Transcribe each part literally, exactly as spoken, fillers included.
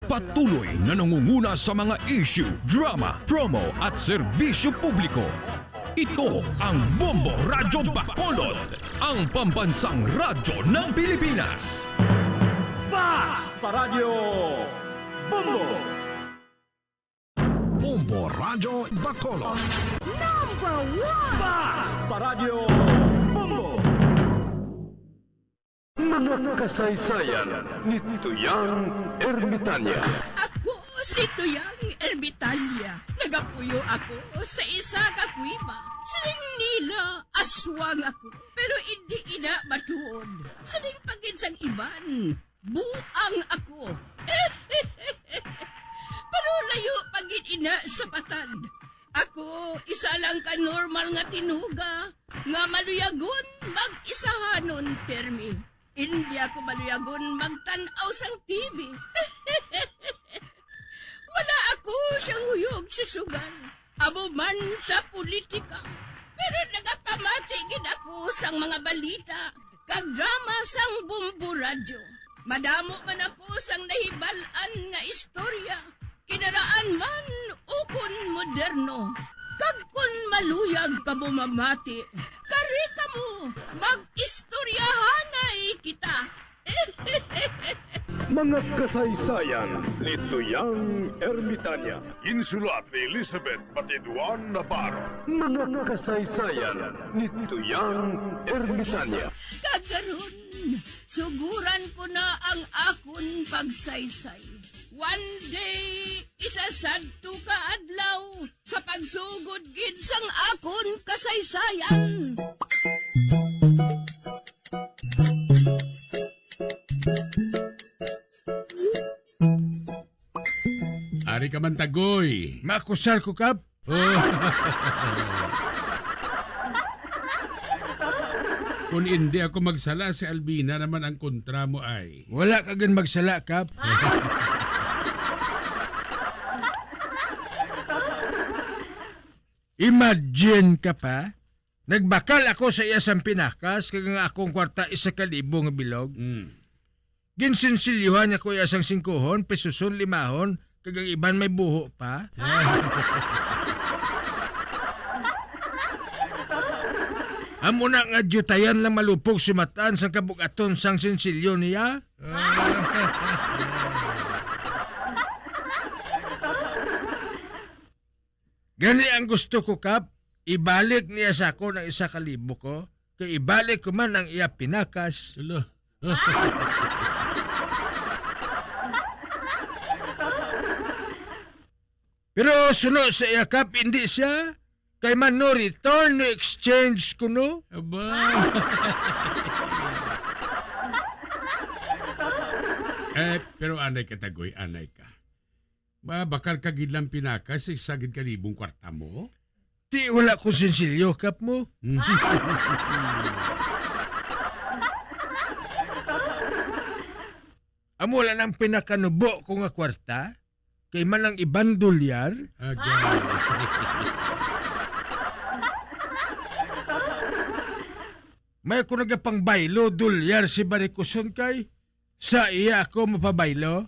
Patuloy na nangunguna sa mga issue, drama, promo at serbisyo publiko. Ito ang Bombo Radyo Bacolod, ang pambansang radyo ng Pilipinas. Fast Paradyo Bombo! Bombo Radyo Bacolod. Number one! Fast Paradyo Bombo! Mga kasaysayan ni Tuyang Ermitanya. Ako si Tuyang Ermitanya. Nagapuyo ako sa isa ka kuweba. Siling nila, aswang ako, pero indi ina matuod. Siling pa gid sang iban, buang ako. Pero layo pa gid ina sa patad. Ako, isa lang ka normal nga tinuga nga maluyagon mag-isahanon pirmi. Indi ako maluyagon magtan-aw sang T V. Wala ako siyang huyog sa sugal, amo man sa politika. Pero nagapamati gid ako sang mga balita kag drama sang Bombo Radyo. Madamo man ako sang nahibal-an nga istorya, kinaraan man ukon moderno. Kag kon maluyag kamo mamati, kari kamo, mag-istoryahanay kita. Mga kasaysayan ni Tuyang Ermitanya. Ginsulat ni Elizabeth Batiduan Navarro. Mga kasaysayan ni Tuyang Ermitanya. Kag karon, suguran ko na ang akon pagsaysay. One day, isa sadto ka adlaw, sa pagsugod gid sang akon kasaysayan. Ari ka man, Tagoy. Makusar ko, Kap. Oh. Kung hindi ako magsala, si Albina naman ang kontra mo ay. Wala ka gid magsala, Kap. Imagine ka pa, nagbakal ako sa iya sang pinakas, kag ang akong kwarta isa ka libo nga bilog. Mm. Ginsinsilyuhan niya ko iya sang singkuhon, pesuson, limahon, kag ang iban may buho pa. Amo na nga diyutayan lang malupog si Matan sang kabug-aton sang sinsilyo niya. Gani ang gusto ko, Kap, ibalik niya sa akon ang isa ka libo ko, kay ibalik ko man ang iya pinakas. Hala. Pero suno sa iya, Kap, hindi siya. Kay man no return, no exchange kuno. Aba. Eh, pero anay ka, Tagoy, anay ka. Mabakal ka gid lang pinakas sa isa gid ka libong kwarta mo? Di wala ko sinsilyo, Kap mo. Amo lang ang pinakanubo ko nga kwarta, kay man ang iban dolyar. Agay. May ko nagapangbaylo dolyar si Barikuson kay sa iya ako mapabaylo.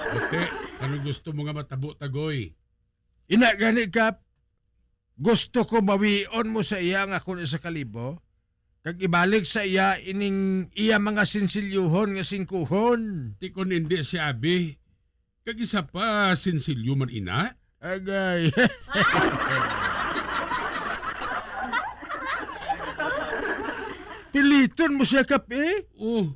Ate, ano gusto mo nga matabo, Tagoy? Ina gani, Kap, gusto ko bawion mo sa iya ang akon isa ka libo, kag ibalik sa iya ining iya mga sinsilyuhon nga singkuhon. Ti kon indi si Abi, kag isa pa, sinsilyo man ina? Agay. Piliton mo siya, Kap, eh? Oh.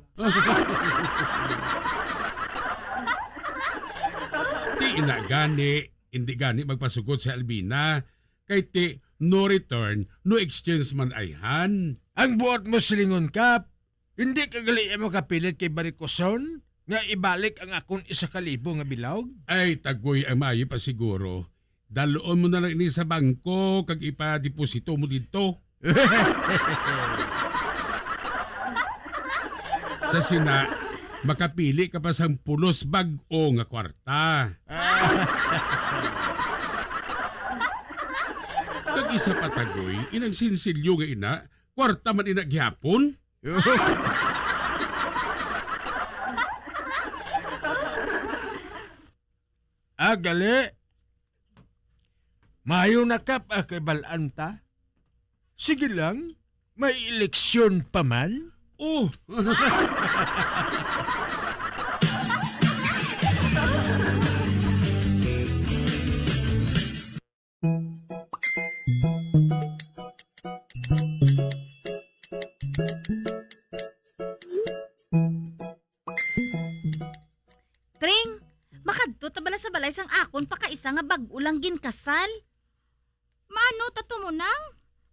Ti ina gani, hindi gani magpasugot si Albina. Kay ti, no return, no exchange man ayhan. Ang buot mo silingon, Kap, hindi ka gali mo kapilit kay Barikoson nga ibalik ang akon isa ka libo nga bilog? Ay, Tagoy, ang maayo pa siguro, dalon mo na lang ini sa bangko kag ipadeposito mo didto. Sa sina, makapili ka pa sang pulos bag-o nga kwarta. Kag isa pa, Tagoy, inang sinsilyo nga ina, kwarta man ina gihapon. Gali. Mayo na ka pa kay bal-an ta. Sige lang, may eleksyon pa man. Oh. Tring, makadto ta bala sa balay sang akon pakaisa nga bag-o lang ginkasal? Maano ta to, Munang?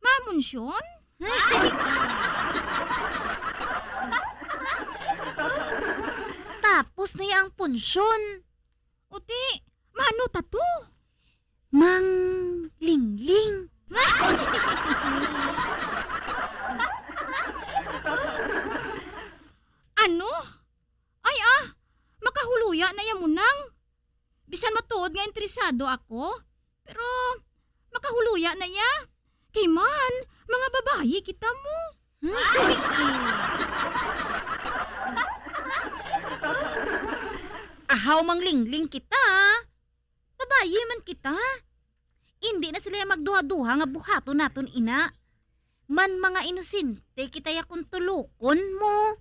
Mamunsyon? Tapos na ya ang punsyon. Uti, maano ta to? Mang Lingling. Ano? Ay, ah, makahuluya na ya, Munang. Bisan matuod nga interesado ako, pero makahuluya na ya. Kay man, mga babayi kita mo. Ahaw, Mang Lingling kita. Babayi man kita. Indi na sila magduha-duha nga buhaton naton ina. Man, mga inosente kita ya kon tulokon mo.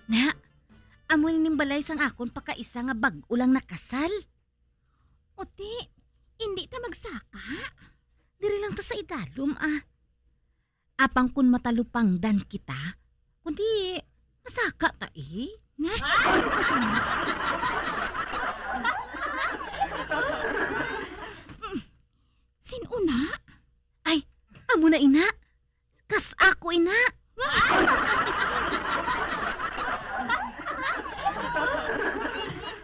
Na, amo ni ning balay sang akon pakaisa nga bag-o lang nakasal. Uti, indi ta magsaka? Diri lang ta sa idalom, ah. Apang kon matalupangdan kita, kundi masaka ta, eh. Sin-o na? Ay, amo na ina. Kas ako ina. Sige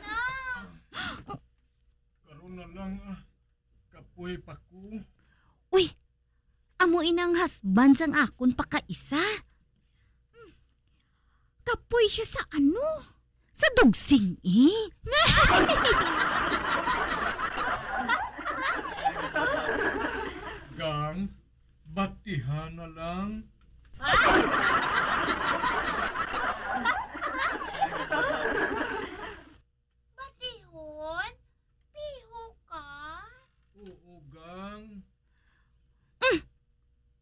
na. Karon na lang, ah. Kapoy pa ko. Uy, amo inang husband sang akon pakaisa. Kapoy siya sa ano? Sa dugsing, eh. Gang, batihan na lang. Batihon? Piho ka? Oo, gang. Mm.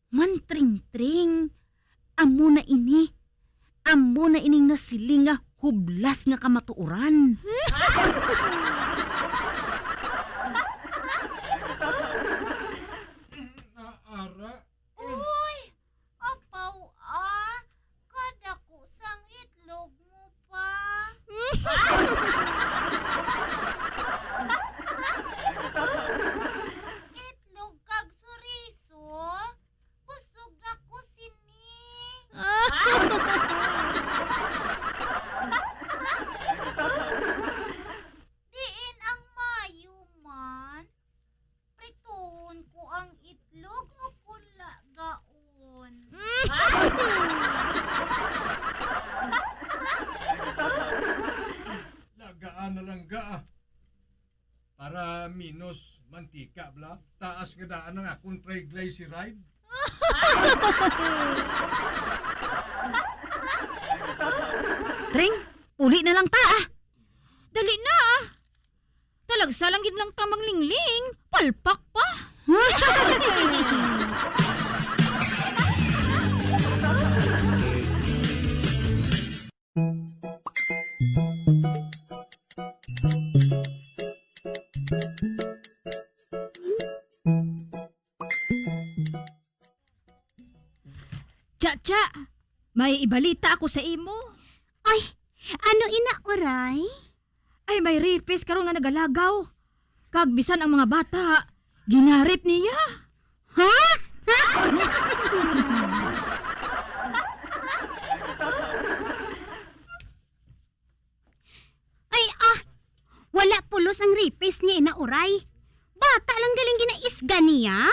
Man, Tring-tring, amo na ini. Amo na ining nasiling nga hublas nga kamatuoran. Naara. Uy! Apaw, ah, kadako sang itlog mo pa. Itlog kag suriso, busog na ko sini. Diin ang mayo man? Prituhon ko ang itlog o kon lagaon? Lagaan na lang ga, ah. Para menos mantika, bala. Taas nga daan ang akon triglyceride. Tring, uli na lang ta, ah. Dali na, ah. Talagsa lang gid lang ta, Mang Lingling. Palpak pa. Cha-cha, may ibalita ako sa imo. Ay, ano ina, Uray? Ay, may rapist karon nga nagalagaw. Kag bisan ang mga bata, ginarip niya. Ha? Ay, ah! Wala pulos ang rapist ni Ina Uray. Bata lang galing ginaisga niya.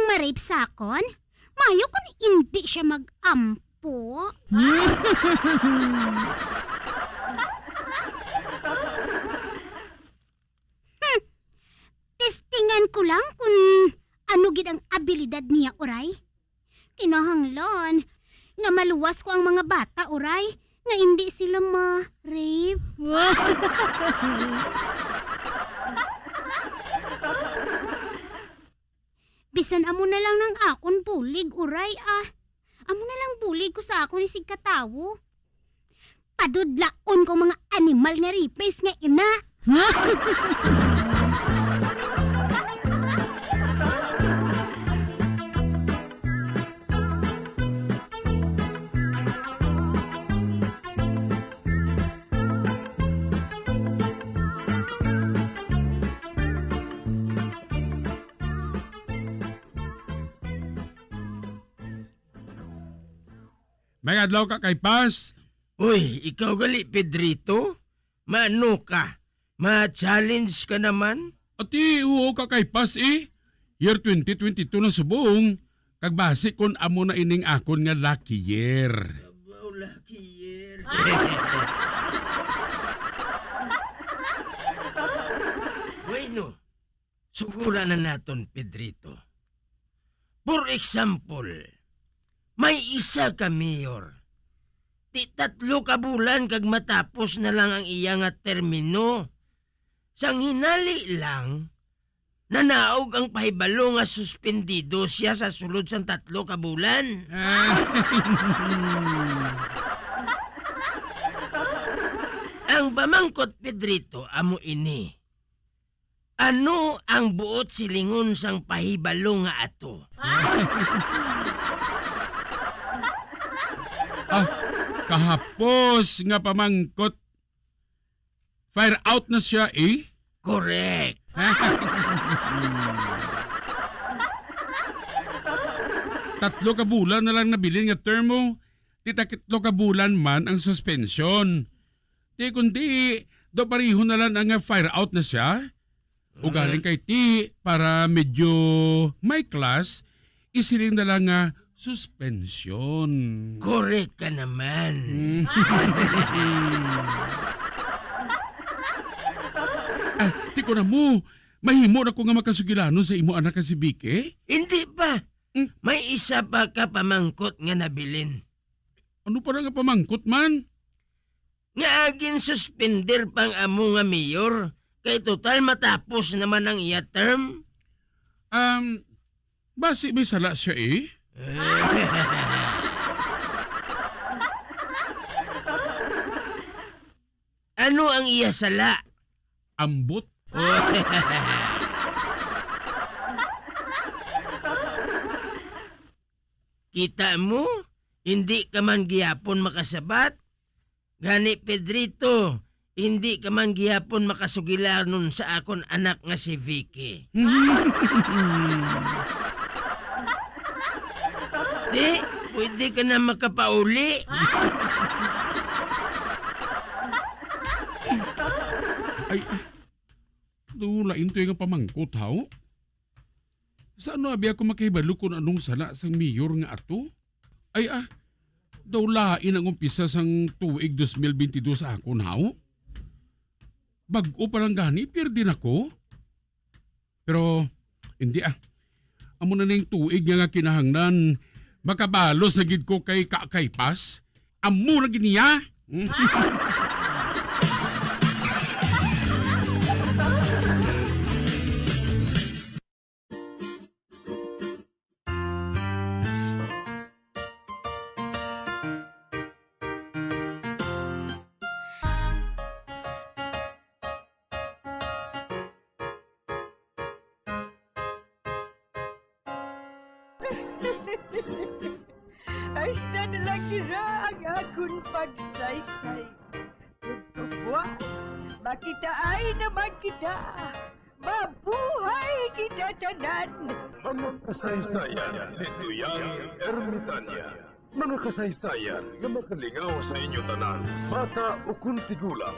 ma-rape sa akon? Maayo kon indi siya mag-ampo. Hmm. Testingan ko lang kung ano gid ang abilidad niya, uray. Kinahanglan nga maluwas ko ang mga bata, uray, nga indi sila ma-rape. Bisan amo na lang nang akon bulig, uray, ah. Amo na lang bulig ko sa akon isig katawo. Padudlaon ko mga animal nga ripis nga ina. May adlaw ka kay Pas. Uy, ikaw gali, Pedrito? Maano ka? Ma-challenge ka naman? Ati, oo ka kay Pas, eh. Year twenty twenty-two na subong. Kag basi kon amo na ining akon nga lucky year. Abaw, lucky year. Bueno, sugura na naton, Pedrito. For example, may isa ka mayor. Ti tatlo ka bulan kag matapos na lang ang iya nga termino. Sang hinali lang, nanaog ang pahibalo nga suspendido siya sa sulod sang tatlo ka bulan. Ang pamangkot, Pedrito, amo ini. Ano ang buot silingon sang pahibalo nga ato? Ah, kahapos nga pamangkot. Fire out na siya, eh? Correct. Tatlo ka bulan na lang nabilin nga termo, ti tatlo ka bulan man ang suspension. Ti kundi, daw pareho na lang nga fire out na siya. Ugaling kay ti, para medyo may class, isiling na lang nga suspensyon. Correct ka naman. Mm. Ah, ti ko na mo, mahimo na ko nga makasugilanon sa imo anak nga si Vicky? Hindi pa. Mm. May isa pa ka pamangkot nga nabilin. Ano pa na nga pamangkot man? Nga agin suspender pang amo nga mayor, kay total matapos naman ang iya term. Um, basi may sala siya, eh. Ano ang iya sala? Ambot. Kita mo, hindi ka man gihapon makasabat. Gani, Pedrito, hindi ka man gihapon makasugilanon sa akon anak nga si Vicky. Di, pwede ka na makapauli. Ay, ah, daw lain to nga pamangkot, haw? Sa ano abi ako makahibalo kung anong sala sang mayor nga ato? Ay, ah, daw lain ang umpisa sang tuig dos mil bentidus sa akon, haw? Bag-o pa lang gani, pierde na ko. Pero, hindi, ah. Amo na ning tuig nga, nga kinahanglan, makabalos na gid ko kay Kakay Pas. Amo na gid niya. Hasta na lang dira ang akon pagsaysay. Ug buwas, makitaay naman kita. Mabuhay kita tanan! Mga kasaysayan ni Duyang Ermitania. Mga kasaysayan nga makalingaw sa inyo tanan, bata ukon tigulang.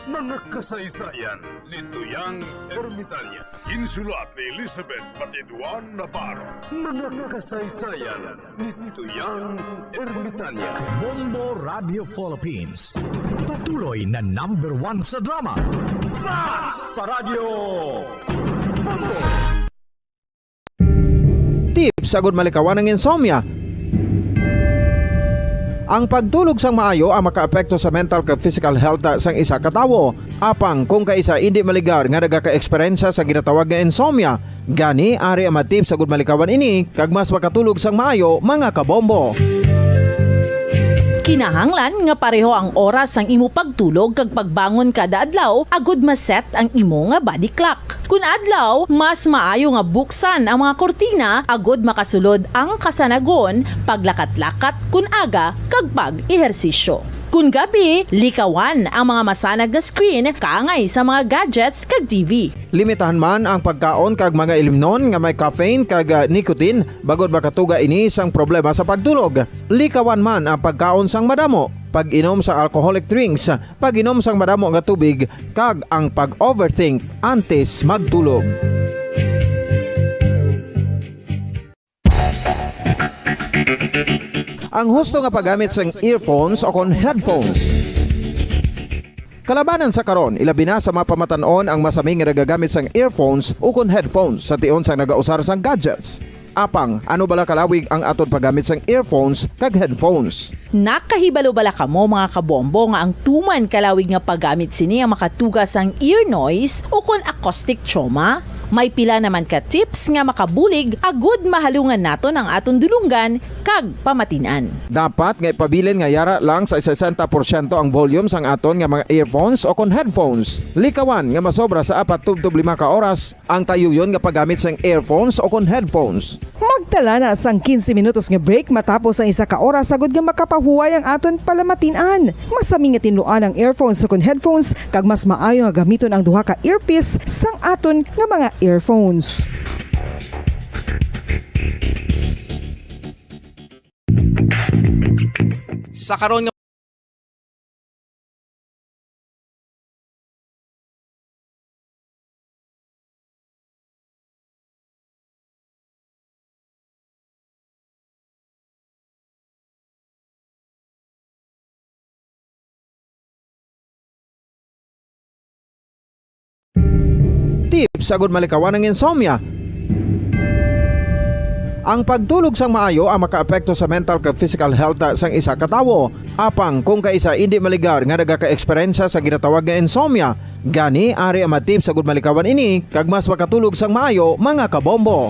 Mga kasaysayan ni Tuyang Ermitanya. Insulat ni Elizabeth Batiduan Navarro. Mga kasaysayan ni Tuyang Ermitanya. Bombo Radio Philippines. Patuloy na number one sa drama. Fast pa Radyo Bombo! Tips agud malikawan ang insomnia. Ang pagtulog sang maayo ang makaapekto sa mental kag physical health sang isa ka tawo. Apang kung kaisa indi maligar nga nagaka-eksperyensya sa ginatawag nga insomnia, gani ari ang mga tips agud malikawan ini kag mas makatulog sang maayo, mga kabombo. Kinahanglan nga pareho ang oras sang imo pagtulog kag pagbangon kada adlaw agud ma-set ang imo nga body clock. Kun adlaw, mas maayo nga buksan ang mga kurtina agud makasulod ang kasanagon, paglakat-lakat kun aga, kag pag-ehersisyo. Kun gabi, likawan ang mga masanag nga screen kaangay sa mga gadgets kag T V. Limitahan man ang pagkaon kag mga ilimnon nga may caffeine kag, ah, nicotine, bangod makatuga ini sang problema sa pagtulog. Likawan man ang pagkaon sang madamo, pag-inom sa alcoholic drinks, pag-inom sang madamo nga tubig, kag ang pag-overthink antes magtulog. Ang husto nga paggamit sang earphones o kon headphones. Kalabanan sa karon, ilabi na sa mga pamatan-on ang masami nga nagagamit sang earphones o kon headphones sa tion sang nagausar sang gadgets. Apang, ano bala kalawig ang aton paggamit sang earphones kag headphones? Nakahibalo bala kamo, mga kabombo, nga ang tuman kalawig nga paggamit sini ang makatuga sang ear noise o kon acoustic trauma? May pila naman ka tips nga makabulig agud mahalungan naton ang aton dulonggan kag pamatin-an. Dapat nga ipabilin nga yara lang sa sesenta porsyento ang volume sang aton nga mga earphones o kon headphones. Likawan nga masobra sa apat tubtob lima ka oras ang tayuyon nga paggamit sang earphones o kon headphones. Magtala na sang quince minutos nga break matapos ang isa ka oras, agud nga makapahuway ang aton palamatin-an. Masami nga tinluan ang earphones o kon headphones, kag mas maayo nga gamiton ang duha ka earpiece sang aton nga mga earphones. Sa karon nga Tips agud malikawan ang insomnia. Ang pagtulog sang maayo ang makaapekto sa mental kag physical health sang isa ka tawo. Apang kung kaisa indi maligar nga nagaka-eksperyensya sa ginatawag nga insomnia, gani ari ang mga tips agud malikawan ini kag mas makatulog sang maayo, mga kabombo.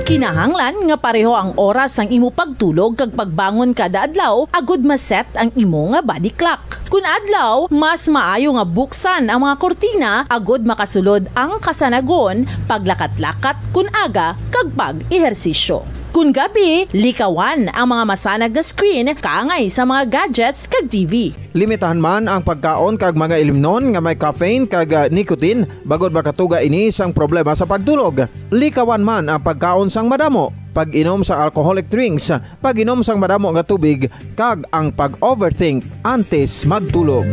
Kinahanglan nga pareho ang oras sang imo pagtulog kag pagbangon kada adlaw agud ma-set ang imo nga body clock. Kun adlaw, mas maayo nga buksan ang mga kurtina agud makasulod ang kasanagon, paglakat-lakat kun aga, kag pag-ehersisyo. Kun gabi, likawan ang mga masanag nga screen kaangay sa mga gadgets kag T V. Limitahan man ang pagkaon kag mga ilimnon nga may caffeine kag, ah, nicotine, bangod makatuga ini sang problema sa pagtulog. Likawan man ang pagkaon sang madamo, pag-inom sa alcoholic drinks, pag-inom sang madamo nga tubig, kag ang pag-overthink antes magtulog.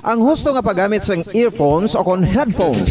Ang husto nga paggamit sang earphones o kon headphones.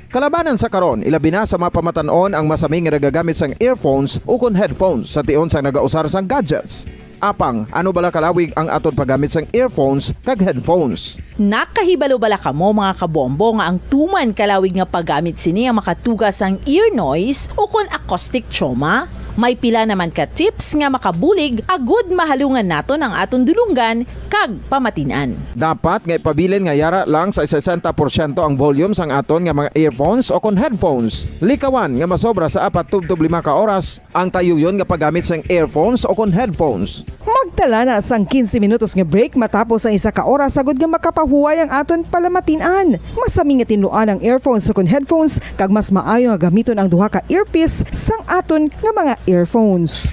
Kalabanan sa karon, ilabi na sa mga pamatan-on ang masami nga nagagamit sang earphones o kon headphones sa tion sang nagausar sang gadgets. Apang, ano bala kalawig ang aton paggamit sang earphones kag headphones? Nakahibalo bala kamo, mga kabombo, nga ang tuman kalawig nga paggamit sini ang makatuga sang ear noise o kon acoustic trauma? May pila naman ka tips nga makabulig agud mahalungan naton ang aton dulonggan kag pamatin-an. Dapat nga ipabilin nga yara lang sa sesenta porsyento ang volume sang aton nga mga earphones o kon headphones. Likawan nga masobra sa apat tubtob lima ka oras ang tayuyon nga paggamit sang earphones o kon headphones. Magtala na sang quince minutos nga break matapos ang isa ka oras, agud nga makapahuway ang aton palamatin-an. Masami nga tinluan ang earphones o kon headphones, kag mas maayo nga gamiton ang duha ka earpiece sang aton nga mga earphones.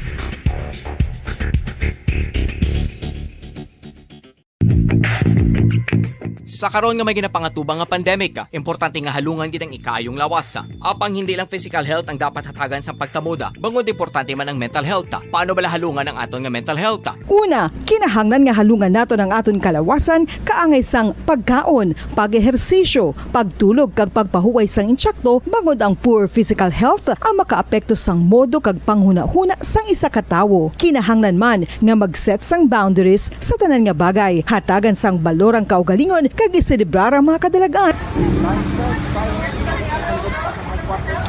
Sa karon nga may ginapangatubang nga pandemic, importante nga halungan gid ang ikaayong lawas. Apang hindi lang physical health ang dapat hatagan sang pagtamod, bangod importante man ang mental health. Paano bala halungan ang aton nga mental health? Una, kinahanglan nga halungan naton ang aton kalawasan kaangay sang pagkaon, pag-ehersisyo, pagtulog kag pagpahuway sang intsakto, bangod ang poor physical health ang makaapekto sang modo kag panghunahuna sang isa ka tawo. Kinahanglan man nga mag-set sang boundaries sa tanan nga bagay, hatagan sang balor ang kaugalingon, kag iselebrar ang mga kadalag-an.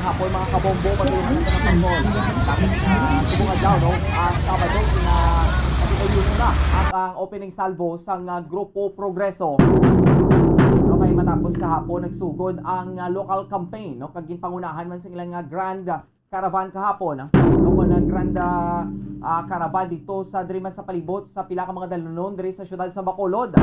Hapon, mga kabombo, matulungan natin ang patrol. Tapos na subong adlaw, no? Ah, Sabado, na, na ang, ang opening salvo sang, ah, Grupo Progreso. No, kay matapos kahapon, nagsugod ang, ah, local campaign, no? Kag ginpangunahan man sa ilang, ah, grand, ah, caravan kahapon, ah. No, kon ang grand, ah, ah, caravan dito sa, diri man sa palibot sa pila ka mga dalunon diri sa siyudad sa Bacolod.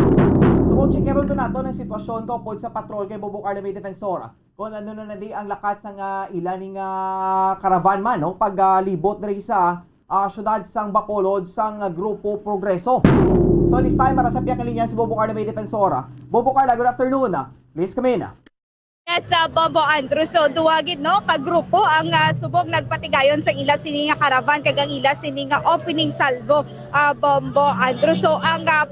So, kung checkeron to nato ang sitwasyon kaupod sa patrol kay Bobo Carla May Defensor, kung ano na na di ang lakat sang, ah, ila ning, ah, caravan man, no? Pag, ah, libot diri sa, ah, siyudad sang Bacolod sang, ah, Grupo Progreso. So, this time, para sa pihak nga linya si Bobo Carla May Defensor. Bobo Carla, good afternoon. Please come in. Yes, sa Bombo Andrew. So, duwa gid, no, ka grupo ang, ah, subong nagpatigayon sa ila sini nga caravan kag ang ila sini nga opening salvo, ah, Bombo Andrew. So, ang, ah,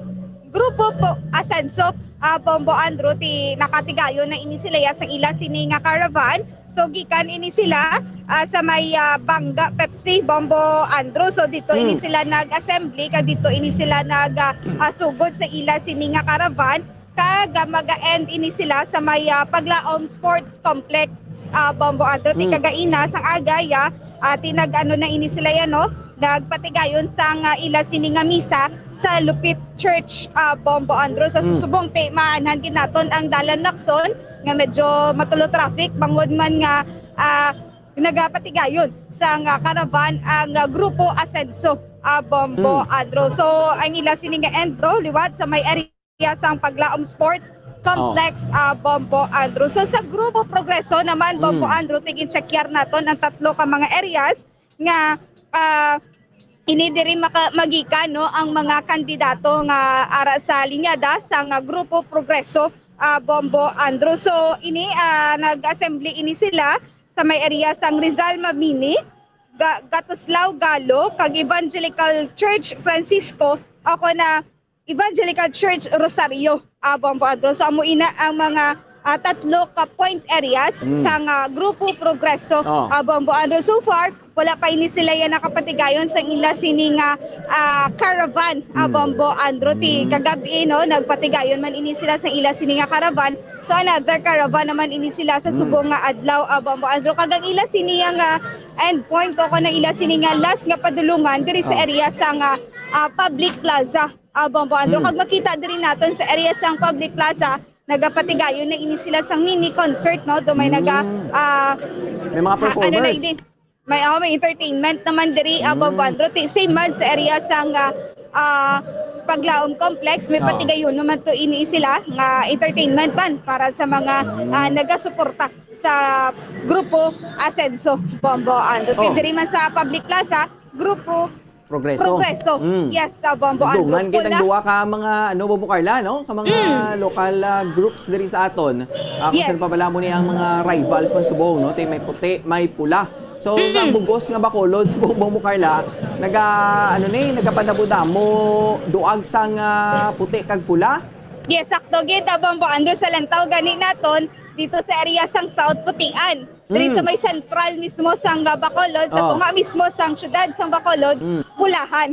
grupo po, Asenso, ah, Bombo Andrew, ti nakatigayon na ini sila ya sa ila sini nga caravan. So, gikan ini sila, ah, sa may, ah, Banga Pepsi, Bombo Andrew. So, dito ini Hmm. sila nag-assembly, kag dito ini sila nag, ah, ah, sugod sa ila sini nga caravan. Kag, ah, mag-end ini sila sa may, ah, Paglaom Sports Complex, ah, Bombo Andrew. Ti Hmm. kagaina sang aga ya, ah, ti nag-ano na ini sila yan, no? Nagpatigayon sang, ah, ila sini nga misa sa Lupit Church, ah, Bombo Andrew. Sa Hmm. subong ti maanhan gid naton ang dalan, Lacson, nga medyo matulo traffic, bangod man nga, ah, nagapatigayon sang, ah, caravan ang, ah, Grupo Asenso, ah, Bombo Hmm. Andrew. So, ang ila sini nga end, no, liwat sa may area sang Paglaom Sports Complex, Oh. ah, Bombo Andrew. So, sa Grupo Progreso naman, Bombo Mm. Andrew, tig-inchekyar naton ang tatlo ka mga areas nga, ah, ini diri maka-, magikan, no, ang mga kandidato nga ara sa linyada sang, ah, Grupo Progreso, ah, Bombo Andrew. So, ini, ah, nag-assembly ini sila sa may area sang Rizal Mabini, Ga-, Gatuslao, Galo, kag Evangelical Church Francisco, ako na Evangelical Church Rosario, ah, Bombo Andrew. So, amo ina ang mga, ah, tatlo ka point areas Mm. sa nga Grupo Progreso, Oh. ah, Bombo Andrew. So far, wala pa ini sila yan nakapatigayon sa ila sini nga, ah, caravan, ah, Mm. Bombo Andrew. Ti Mm. kagabi, no, nagpatigayon man ini sila sa ila sini nga caravan. So, another caravan naman ini sila sa Mm. subong nga adlaw, ah, Bombo Andrew. Kag ang ila sini nga end point o kana ila sini nga last nga padulungan diri sa Oh. area sa nga, ah, public plaza. Ah, Bombo Andrew, Hmm. kag makita diri naton sa area sang public plaza, nagapatigayon na ini sila sang mini concert, no? Do may Mm. naga, ah, May mga ah, ano na performers. ini? May, oh, may entertainment naman diri, ah, Bombo Mm. Andrew. Ti-, same man sa area sang, ah, ah, Paglaom Complex, may Oh. patigayon naman to ini sila nga entertainment man para sa mga, Mm. ah, nagasuporta sa grupo Asenso, Bombo Andrew. Ti Oh. diri man sa public plaza, grupo Progreso. Progreso. Mm. Yes, sa Bombo Andrew. Dungan kitang Pula. duwa ka mga, ano, Bombo Carla, no? Ka mga Mm. local, ah, groups diri sa aton. Ah, kung Yes. saan pa bala mo ni ang mga rivals man subong, no? Ti may puti, may pula. So, sa Mm. bugos nga Bacolod, subong, Bombo Carla, naga, ano ni, nagapadamo-damo, duag sang, ah, puti kag pula? Yes, sakto gid, ah, Bombo Andrew, sa lantaw gani naton dito sa area sang South Putian. Diri Mm. sa may sentral mismo sang Bacolod, sa Oh. tunga mismo sang siyudad sang Bacolod, Mm. pulahan.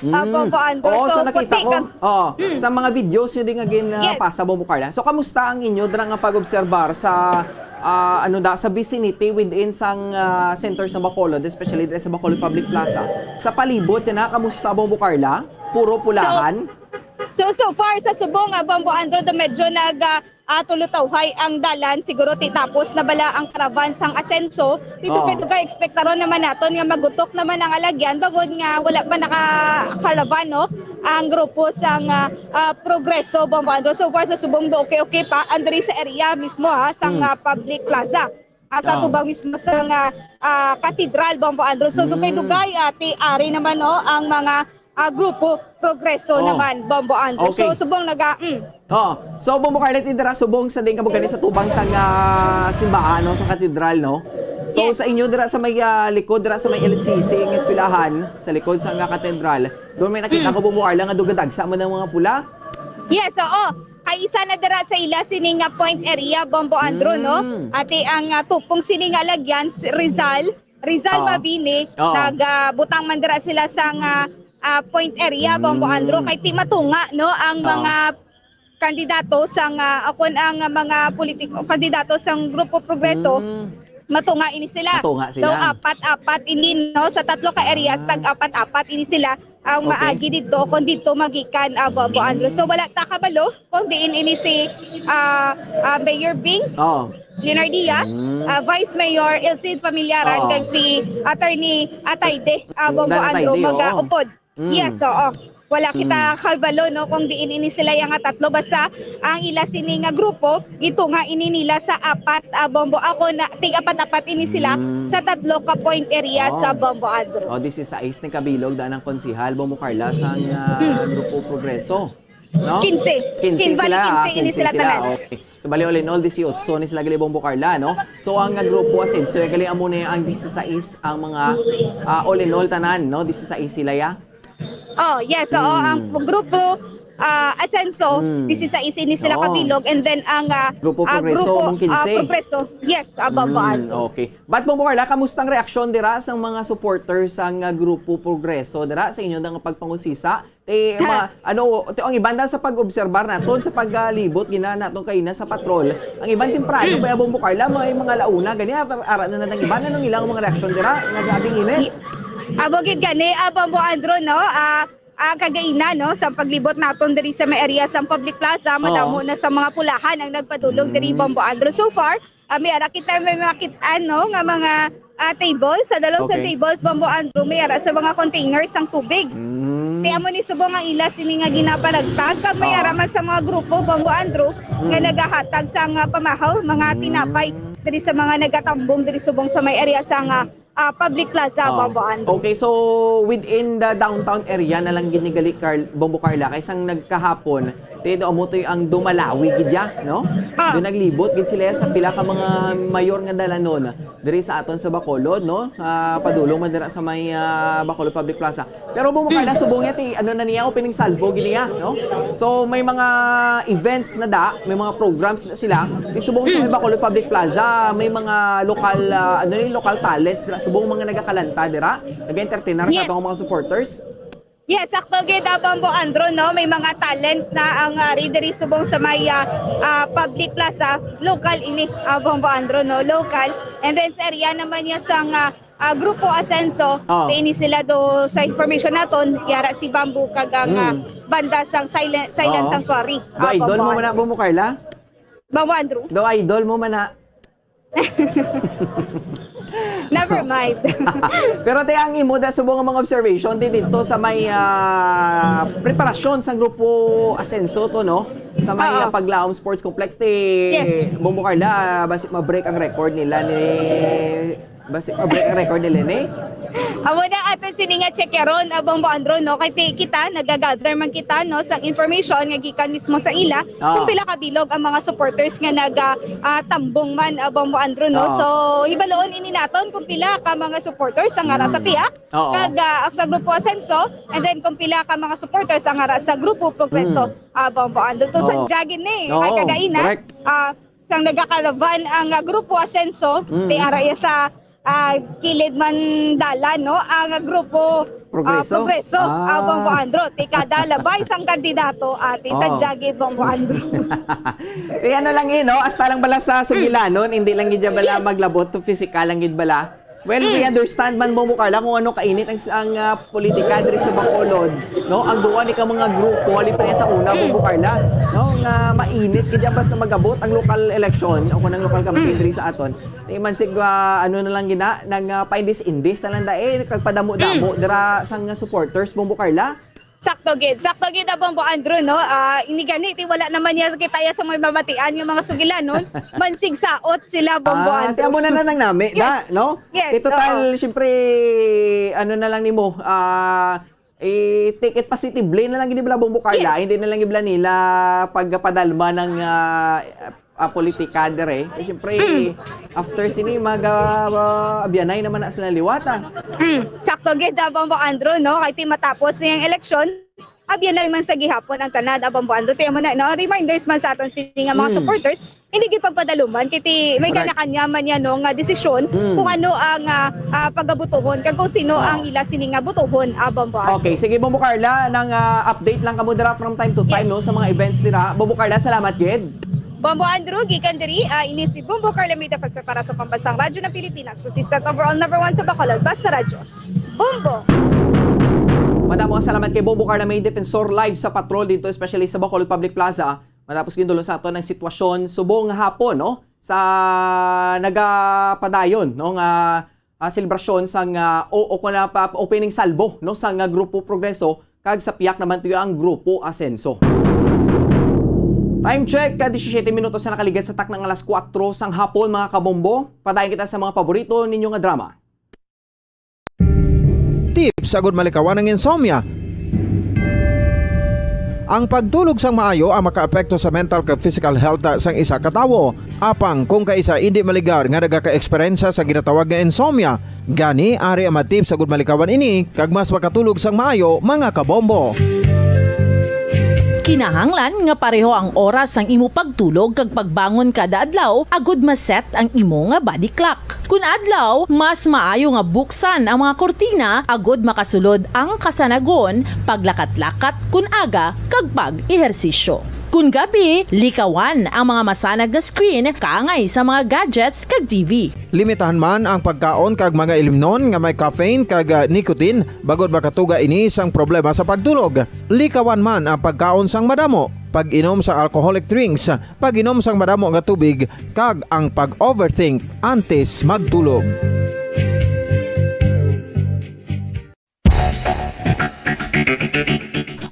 Ah, Mm. Bombo Andrew. Oo, So, so nakita puti ko. ka- Oo. Mm. Sa mga videos nyo din nga gin-, ah, Yes. pasa, Bombo Carla. So, kamusta ang inyo dira nga pag-obserbar sa, ah, ano da, sa vicinity within sang, ah, center sa Bacolod, especially diri sa Bacolod Public Plaza? Sa palibot, yun na, kamusta, Bombo Carla? Puro pulahan? So, so far, sa subong, ah, Bombo Andrew, do medyo nag, ah, ah, tulutawhay ang dalan. Siguro ti tapos na bala ang caravan sang Asenso. Ti Oo. dugay-dugay, ekspektaron naman naton nga magutok naman ang alagyan, bangod nga wala pa naka-caravan, no, ang grupo sang, ah, ah, Progreso, Bombo Andrew. So far, sa subong do okay-okay pa, andri sa area mismo, ha, sang, Mm. ah, public plaza. Ah, sa Oo. tubang mismo sang, ah, ah, katedral, Bombo Andrew. So, Mm. dugay-dugay, ah, ti ari naman, no, ang mga ah, grupo Progreso Oh. naman, Bombo Andrew. So, Okay. subong naga, mm. Oh, so, Bombo Carla, ti dira subong sa diin kamo gani sa tubang sang, ah, simbahan, no, sa katedral, no? So, Yes. sa inyo dira sa may, ah, likod, dira sa may L C C nga eskwelahan, sa likod sa nga katedral, doon may nakita Mm. ko, Bombo Carla, nga dugadagsa man ang mga pula. Yes, oo. Kay isa na dira sa ila sini nga point area, Bombo Andrew, no? Mm. Ati ang, ah, tupong sini nga lagyan, s-, Rizal, Rizal Oo. Mabini, Oo. nagabutang man dira sila sa nga, ah, point area, Bombo Mm. Andrew, kay ti matunga, no, ang Oo. mga kandidato sa nga, akon ang mga politiko, kandidato sa Grupo Progreso, Mm. matunga ini sila. Matunga So, sila. apat-apat ini, no, sa tatlo ka areas, Ah. tag-apat-apat ini sila ang Okay. maagi dito, kung dito magikan, ah, Bombo Andrew. So, wala ta kabalo kung diin ini si, ah, ah, Mayor Bing Oh. Leonardia, Mm. ah, Vice Mayor Elcid Familiaran, Oo. kag si Attorney Atayde, ah, Bombo Dan Andrew, Atayde, oo. mag-upod. Mm. Yes, oo. Wala kita Mm. kabalo, no, kung diin ini sila yang nga tatlo. Basta ang ila sini nga grupo, gitunga ini nila sa apat, ah, Bombo. Ako na, tig-apat-apat ini sila Mm. sa tatlo ka point area Oh. sa Bombo Andrew. Oh, disisais ni kabilog daan ang konsehal, Bombo Carla, sang, ah, Hmm. Grupo Progreso. No? Quince. Quince Quince, bali, sila, ah, quince ini quince sila sila. tanan. Okay. So, bali, all in all, disiotso ni sila gali, Bombo Carla, no? So, ang, ah, grupo Asenso, eh, gali, amo ni ang disisais ang mga, ah, all in all, tanan, no? Disisais sila, ya? Oh, yes, oo. Hmm. Ang grupo, ah, Asenso, Hmm. disisais ini sila Oo. kabilog, and then ang, ah, Grupo ah, Progreso, grupo, among ah, quince. Progreso, yes, abang Hmm, okay. But, Bombo Carla, kamusta ang reaksyon dira sa mga supporters sang, ah, Grupo Progreso dira sa inyo nga pagpangusisa? Ti, Ha. ma-, ano, ti, ang iban na sa pag-obserbar naton, sa paglibot gina naton kaina sa patrol, ang iban temprano, Hmm. kaya, Bombo Carla, may mga launa, gani, ara, ara na nang iban, anong ilang mga reaksyon dira? Nagabing init? Amo gid gani, ah, Bombo Andrew, no? Ah, ah, kagaina, no, sa paglibot naton diri sa may area sa Public Plaza, madamo Oo. na sa mga pulahan ang nagpadulong diri, Mm. Bombo Andrew. So far, ah, may ara kita may makit-an, no, nga mga, ah, table. Sa dalom sa Okay. tables, Bombo Andrew, may ara sa mga containers ang tubig. Mm. Kaya mo ni subong ang ila sini nga ginapanagtag, kag may Oo. ara man sa mga grupo, Bombo Andrew, nga Mm. nagahatag sa nga pamahaw, mga Mm. tinapay, diri sa mga nagatambong diri subong sa may area sa nga, ah, Public Plaza, Oo. Bombo Andrew. Okay, so within the downtown area na lang gid ni gali, Carl, Bombo Carla, kay sang nagkahapon, ti do amo to'y ang dumalawi gid ya, no? Ah. Do naglibot gid sila sa pila ka mga mayor nga dalanon diri sa aton sa Bacolod, no? Ah, padulong man dira sa may, ah, Bacolod Public Plaza. Pero Bombo Carla, Hmm. subong niya, ti, ano na niya, opening salvo gid niya, no? So, may mga events na da, may mga programs na sila. Ti subong sa may Hmm. Bacolod Public Plaza, may mga lokal, ah, ano ni, lokal talents dira. Subong mga nagakalanta dira, nag-entertain na sa Yes. atong mga supporters. Yes, sakto gid, ah, Bombo Andrew, no? May mga talents na ang, ah, ari diri subong sa may, ah, ah, Public Plaza. Local ini, ah, Bombo Andrew, no? Local. And then sa area naman niya sa nga, ah, Grupo Asenso, Oh. ti ini sila do sa information naton, yara si Bamboo kag ang, ah, Hmm. banda sang Silent, Silent Oo. Sanctuary. Do Ah, idol mo Bombo man na, Andrew. Bombo Carla? Bombo Andrew? Do idol mo man na. Never mind. Pero ti ang imo da subong nga mga observation ti dito sa may, ah, preparasyon sang Grupo Asenso to, no? Sa may, Oo. ah, Paglaom Sports Complex ti Yes. Bombo Carla, basi ma-break ang record nila ni, basi ma-break ang record nila ni. Amo na ato sini nga check karon, ah, Bombo Andrew, no? Kay ti-, kita, nagagather man kita, no, sa information nga gikan mismo sa ila, Oo. kung pila ka bilog ang mga supporters nga naga, ah, tambong man, ah, Bombo Andrew, no? Oo. So, hibaloon ini naton kung pila ka mga supporters ang ara sa Mm. pihak, Oo. kag, ah, sa Grupo Asenso, and then kung pila ka mga supporters ang ara sa Grupo Progreso, Mm. ah, Bombo Andrew. To sa Oo. jagin ni, Oo, ay kagaina, correct. ah, sang nagakaraban ang, ah, Grupo Asenso, Mm. ti ara iya sa, ah, kilid man dalan, no? Ang Grupo, ah, Progreso? Progreso, ah, Ah. Bombo Andrew. Ti kada labay sang kandidato, ati sa Oh. jagi, Bombo Andrew. Eh, ano lang eh, no? Hasta lang bala sa sugilanon, hindi lang gid bala Yes. maglabot to physical lang gid bala. Well, we Mm. understand man, Bombo Carla, kung ano kainit ang, ang, ah, politika diri sa Bacolod, no? Ang duwa ni ka mga grupo, ali pa sa una, Mm. Bombo Carla, no? Nga mainit gid yan basta mag-abot ang local election o kung ang local campaign Mm. diri sa aton. Di man sig, ah, ano na lang gina, nang, ah, paindis-indis na lang dai, kag padamo-damo Mm. dira sang supporters, Bombo Carla. Sakto gid. Sakto gid, ah, Bombo Andrew, no? Ah, ini gani, ti wala naman niya kita ya sa may mabatian yung mga sugilanon. Mansig saot sila, Bombo Ah, Andrew. ti amo na na nang nami, Yes. da, no? Yes, Ti total, oo. siyempre, ano na lang nimo, ah, I-take it positively na lang gid nila, Bombo Carla. Yes. Hindi na lang gid nila pagpadalma ng, ah, ah, politika dire. Kay siyempre, Mm. after sini, mag, ah, ah, abyanay naman na sila liwata. Mm. Sakto gid, ah, Bombo Andrew, no? Kay ti matapos niyang eleksyon, abyanay man sa gihapon ang tanan, ah, Bombo Andrew. Tiyan mo na, no? Reminders man sa aton sini nga mga Mm. supporters, hindi gid pagpadaluman, kay ti may Correct. kanya-kanya man yan, no, nga desisyon Mm. kung ano ang, ah, ah, pagabutuhon, kag kung sino Oh. ang ila sini nga butuhon, ah, Bombo Andrew. Okay, sige, Bombo Carla, nang, ah, update lang kamo dira from time to time, Yes. no, sa mga events dira. Bombo Carla, salamat gid. Bombo Andrew, gikan diri, ah, ini si Bombo Carla May Defensor para sa Pambansang Radyo ng Pilipinas, consistent overall number one sa Bacolod, Basta Radyo. Bombo! Madamo ang salamat kay Bombo Carla May Defensor live sa patrol dito, especially sa Bacolod Public Plaza. Matapos gindulong sa aton ang sitwasyon subong nga hapon, no? Sa nagapadayon, no, nga, ah, selebrasyon sang, ah, o, o kuna pa, opening salvo, no, sang, ah, Grupo Progreso, kag sa pihak naman tuyo ang Grupo Asenso. Time check, ka disisyete minutos na nakaligad sa takna nga alas kuwatro sang hapon, mga kabombo. Padayon kita sa mga paborito ninyo nga drama. Tips agud malikawan ang insomnia. Ang pagtulog sang maayo ang makaapekto sa mental kag physical health sang isa ka tawo. Apang kung kaisa indi maligar nga nagaka-eksperyensya sa ginatawag nga insomnia, gani ari ang mga tips agud malikawan ini kag mas makatulog sang maayo, mga kabombo. Kinahanglan nga pareho ang oras sang imo pagtulog kag pagbangon kada adlaw agud ma-set ang imo nga body clock. Kun adlaw, mas maayo nga buksan ang mga kurtina agud makasulod ang kasanagon, paglakat-lakat kun aga, kag pag-ehersisyo. Kun gabi, likawan ang mga masanag nga screen kaangay sa mga gadgets kag T V. Limitahan man ang pagkaon kag mga ilimnon nga may caffeine kag, ah, nicotine, bangod makatuga ini sang problema sa pagtulog. Likawan man ang pagkaon sang madamo, pag-inom sa alcoholic drinks, pag-inom sang madamo nga tubig, kag ang pag-overthink antes magtulog.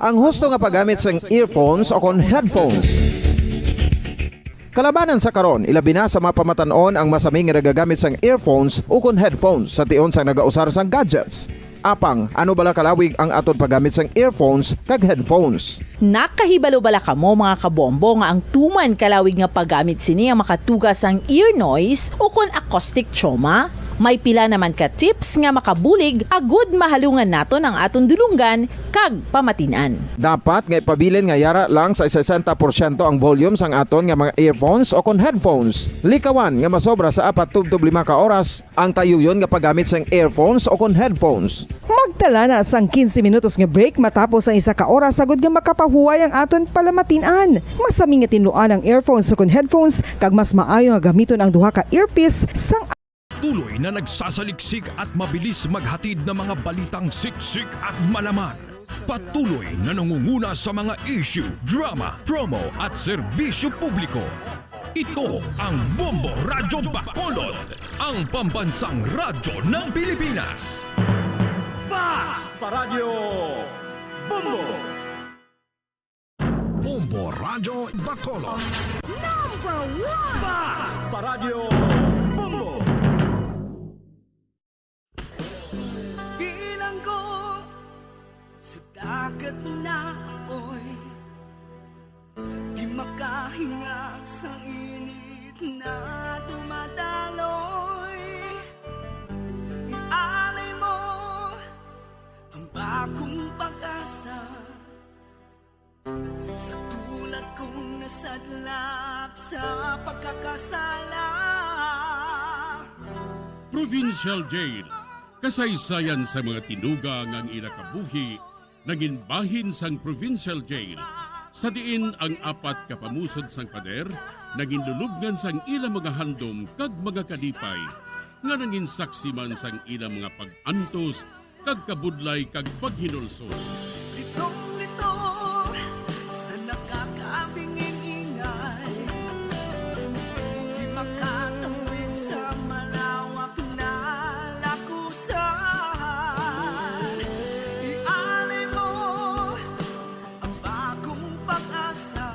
Ang husto nga paggamit sang earphones o kon headphones. Kalabanan sa karon, ilabi na sa mga pamatan-on ang masami nga nagagamit sang earphones o kon headphones sa tion sang nagausar sang gadgets. Apang, ano bala kalawig ang aton paggamit sang earphones kag headphones? Nakahibalo bala kamo, mga kabombo, nga ang tuman kalawig nga paggamit sini ang makatuga sang ear noise o kon acoustic trauma? May pila naman ka tips nga makabulig agud mahalungan naton ang aton dulonggan kag pamatin-an. Dapat nga ipabilin nga yara lang sa sesenta porsyento ang volume sang aton nga mga earphones o kon headphones. Likawan nga masobra sa apat tubtob lima ka oras ang tayuyon nga paggamit sang earphones o kon headphones. Magtala na sang quince minutos nga break matapos ang isa ka oras, agud nga makapahuway ang aton palamatin-an. Masami nga tinluan ang earphones o kon headphones, kag mas maayo nga gamiton ang duha ka earpiece sang Patuloy na nagsasaliksik at mabilis maghatid ng mga balitang siksik at malaman. Patuloy na nangunguna sa mga issue, drama, promo at serbisyo publiko. Ito ang Bombo Radyo Bacolod, ang pambansang radyo ng Pilipinas. Fast Paradyo Bombo! Bombo Radyo Bacolod. Number one! Fast Paradyo Bombo! Bilanggo sa dagat na apoy, di makahinga sa init na dumadaloy. Ialay mo ang bagong pag-asa sa tulad kong nasadlak sa pagkakasala. Provincial Jail. Kasaysayan sa mga tinuga nga ang ila kabuhi nangin bahin sang Provincial Jail, sa diin ang apat ka pamusod sang pader nangin lulubngan sang ila mga handom kag mga kalipay, nga nangin saksi man sang ila mga pag-antos kag kabudlay kag paghinulsol. Litong-litong sa nakakabinging ingay, di makatawid sa malawak na lakusan. Ialay mo ang bagong pag-asa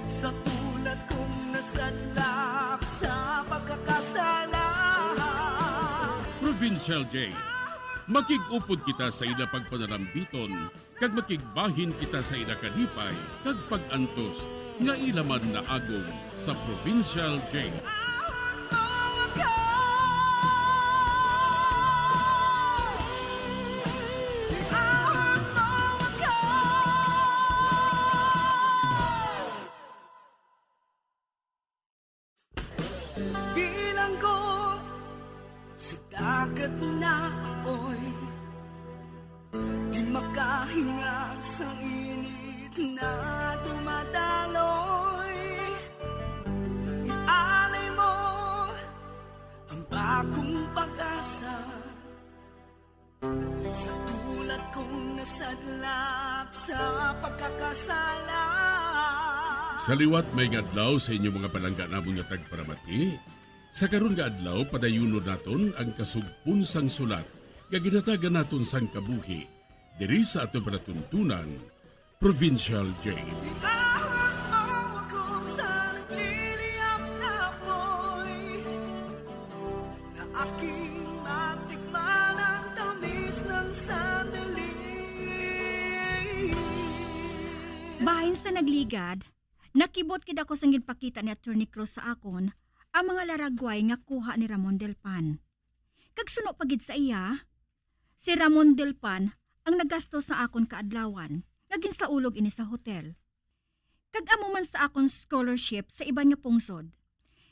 sa tulad kong nasadlak sa pagkakasala. Provincial Jail. Makig-upod kita sa ila pagpanarambiton, kag makigbahin kita sa ila kalipay kag pag-antos nga ila man naagom sa provincial jail. Bilanggo sa dagat na apoy, di makahinga sa init na dumadaloy. Ialay mo ang bagong pag-asa sa tulad kong nasadlak sa pagkakasala. Sa liwat, maayong adlaw sa inyo, mga palangga namon nga tagparamati. Sa karon nga adlaw, padayunon naton ang kasugpon sang sulat nga ginhatagan naton sang kabuhi diri sa aton palatuntunan, Provincial Jail. Iahon mo ako sa nagliliyab na apoy, na aking matikman ang tamis ng sandali. Bahin sa nagligad, nakibot gid ako sang ginpakita ni Attorney Cruz sa akon ang mga laragway nga kuha ni Ramon Delpan. Kag suno pa gid sa iya, si Ramon Delpan ang nagasto sa akon kaadlawan nga ginsaulog ini sa hotel. Kag amo man sa akon scholarship sa iban nga pungsod.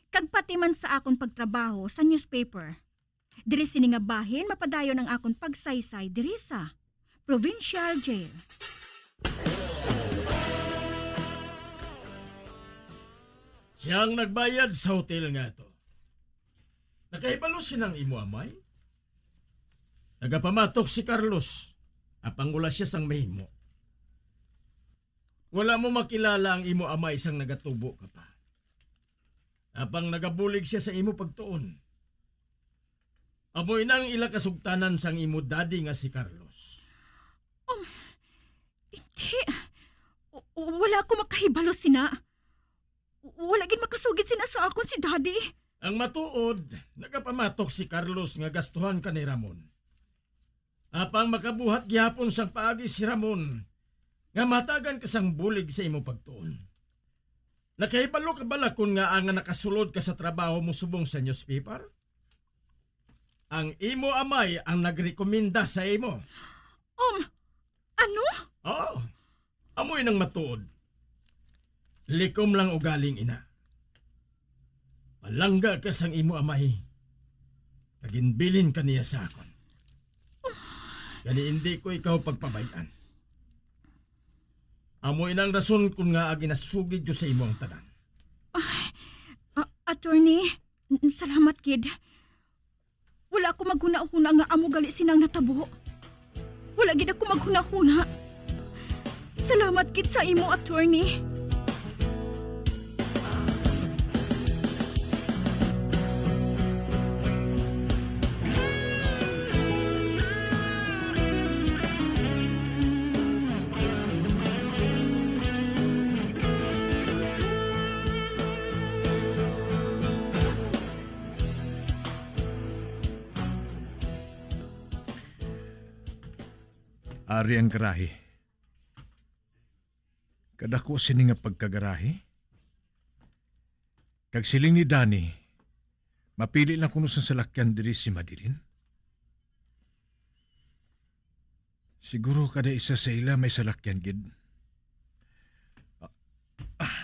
Kag pati man sa akon pagtrabaho sa newspaper. Diri sini nga bahin mapadayon ang akon pagsaysay diri sa provincial jail. Siya ang nagbayad sa hotel nga to. Nakahibalo sina ang imo amay? Nagapamatok si Carlos, apang wala siya sang mahimo. Wala mo makilala ang imo amay sang nagatubo ka pa. Apang nagabulig siya sa imo pagtuon. Amo ina ang ila kasugtanan sang imo daddy nga si Carlos. Um, hindi. W-, wala ako makahibalo sina. W-, wala gid makasugid sina sa akon si Daddy. Ang matuod, nagapamatok si Carlos nga gastuhan ka ni Ramon. Apang makabuhat gihapon sang paagi si Ramon nga mahatagan ka sang bulig sa imo pagtuon. Nakahibalo ka bala kon ngaa nga nakasulod ka sa trabaho mo subong sa newspaper? Ang imo amay ang nagrekomenda sa imo. Um, ano? Oo. Amo inang matuod. Likom lang ugaling ina. Palangga ka sang imo amay. Naginbilin ka niya sa akon. Gani hindi ko ikaw pagpabay-an. Amo inang rason kon ngaa ginasugid ko sa imo ang tanan. Ah, ah, attorney, n-, salamat gid. Wala ako maghunahuna nga amo gali sinang natabo. Wala gid ako maghunahuna. Salamat gid sa imo, attorney. Ari ang garahe. Kadako sini nga pagkagarahe. Kag siling ni Danny, mapili lang kuno sang salakyan diri si Madeline. Siguro kada isa sa ila may salakyan gid. Ah, ah.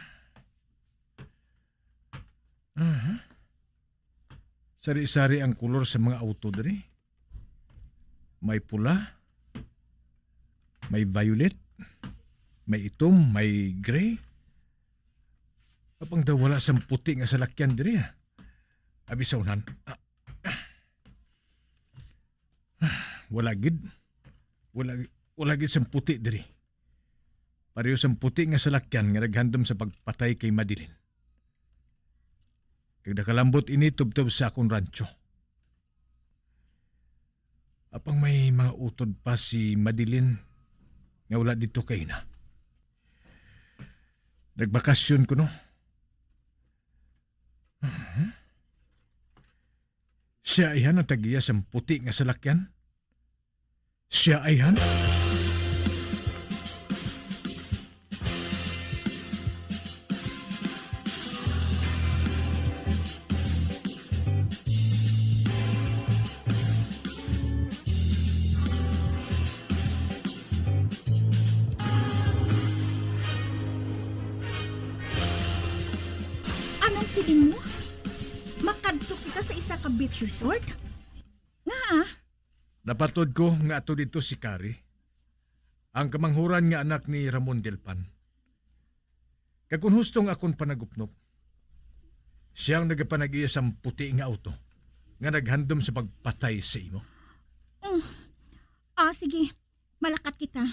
Aha. Sari-sari ang kulor sa mga auto diri. May pula, may violet, may itom, may gray. Apang daw wala sang puti nga salakyan diri, ah. Abi sa unan. Ah, ah. Wala gid. Wala, wala gid sang puti diri. Pareho sang puti nga salakyan nga naghandom sa pagpatay kay Madeline. Kag nakalambot ini tubtob sa akon rancho. Apang may mga utod pa si Madeline nga wala didto kaina. Nagbakasyon kuno. Mhm. Siya iya ang tag-iya sang puti nga salakyan. Siya ay han? Anong siling mo? Makadto kita sa isa ka beach resort? Ngaa? Napatod ko nga ato didto si Kari, ang kamanghuran nga anak ni Ramon Delpan. Kag kon husto ang akon panagupnop, siya ang nagapanag-iya sang puti nga auto nga naghandom sa pagpatay sa imo. Mm. Ah, sige. Malakat kita.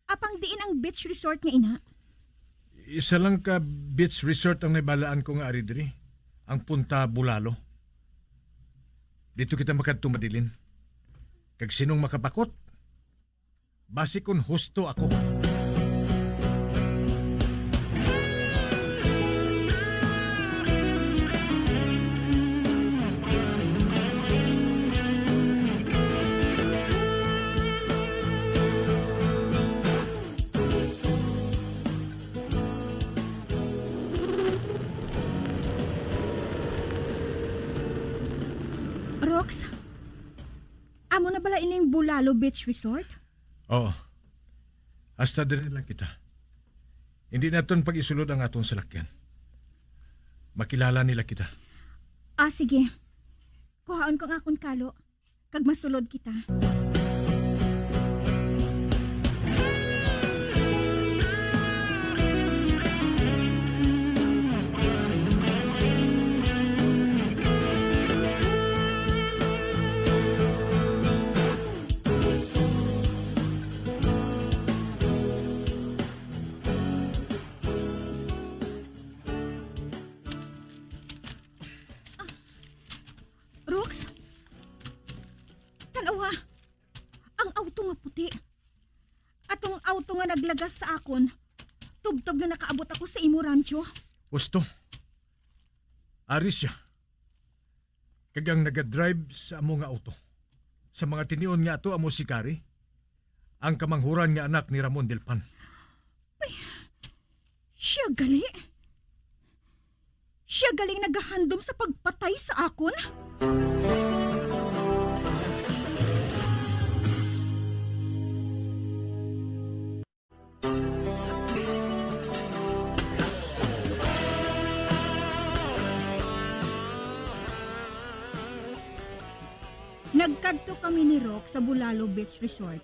Apang diin ang beach resort nga ina? Isa lang ka beach resort ang nabalaan ko nga ari diri, ang Punta Bulalo. Didto kita makadto, Madeline. Kag sinong makapakot? Basi kon husto ako. Rox, amo na bala ining Bulalo Beach Resort? Oo. Hasta diri lang kita. Hindi naton pag-isulod ang aton salakyan. Makilala nila kita. Ah, sige. Kuhaon ko ang akon kalo, kag masulod kita. Rox, tan-awa, ang auto nga puti. Atong auto nga naglagas sa akon, tubtob nga nakaabot ako sa imo rancho. Husto. Ari siya. Kag ang nagadrive sa amo nga auto, sa mga tinion nga ato, amo si Kari, ang kamanghuran nga anak ni Ramon Delpan. Ay, siya gali? Siya galing nagahandom sa pagpatay sa akon? Nagkadto kami ni Rock sa Bulalo Beach Resort,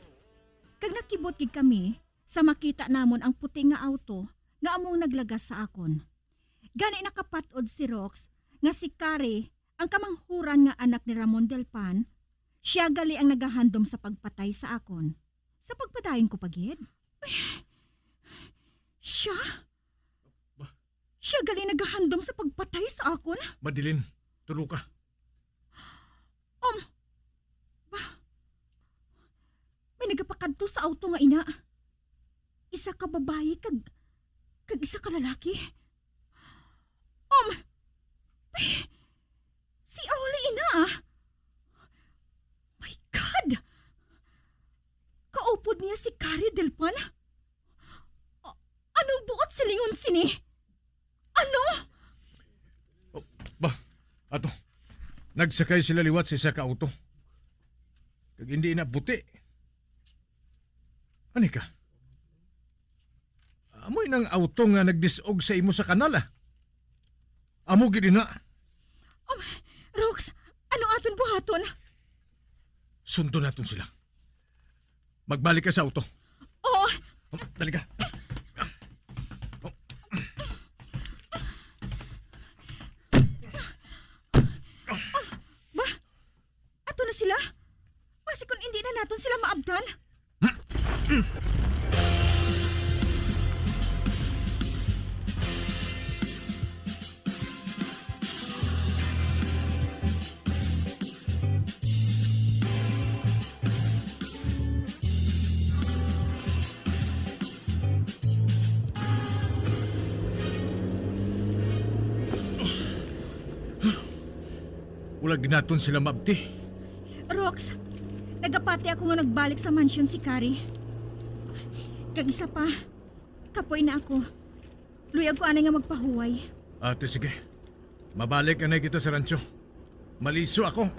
kag nakibot gid kami sa makita namon ang puti nga auto nga among naglagas sa akon. Gani nakapat-od si Rox nga si Kari, ang kamanghuran nga anak ni Ramon Delpan, siya gali ang nagahandom sa pagpatay sa akon. Sa pagpadayon ko pa gid? Siya? Ba? Siya gali nagahandom sa pagpatay sa akon? Madeline, tulo ka. Um, ba? May nagapakadto sa auto nga ina. Isa ka babayi kag, kag isa ka lalaki. Um, si Oli ina, ah. My God! Kaupod niya si Kari Delpan? A-, anong buot silingon sini? Ano? Oh, ba, ato. Nagsakay sila liwat sa isa ka auto. Kag hindi na puti. Ani ka? Amoy nang auto nga nagdisog sa imo sa kanal, ah. Amo gid na. Um, Rox, ano aton buhaton? Sundon naton sila. Magbalik ka sa auto. Oo. Dali ka. Ba? Ato na sila? Basi kung hindi na naton sila maabtan. Wala gid naton sila maabti. Rox, Nagapati ako nga nagbalik sa mansyon si Kari. Kag isa pa, kapoy na ako. Luyag ko anay nga magpahuway. Ate, sige. Mabalik anay kita sa rancho. Maliso ako.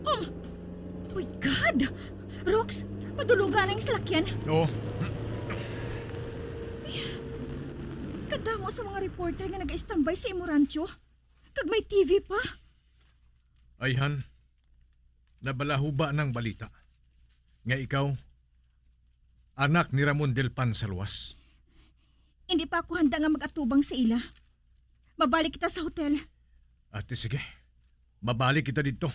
Oh! My God! Rox, maduloga na ang salakyan. Oo. Kadamo sa mga reporter nga nag-istambay sa imo rancho. Kag may T V pa. Ayhan, nabalahuba ng balita nga ikaw, anak ni Ramon Delpan sa luwas. Hindi pa ako handa nga mag-atubang sa ila. Mabalik kita sa hotel. Ate, sige. Mabalik kita dito.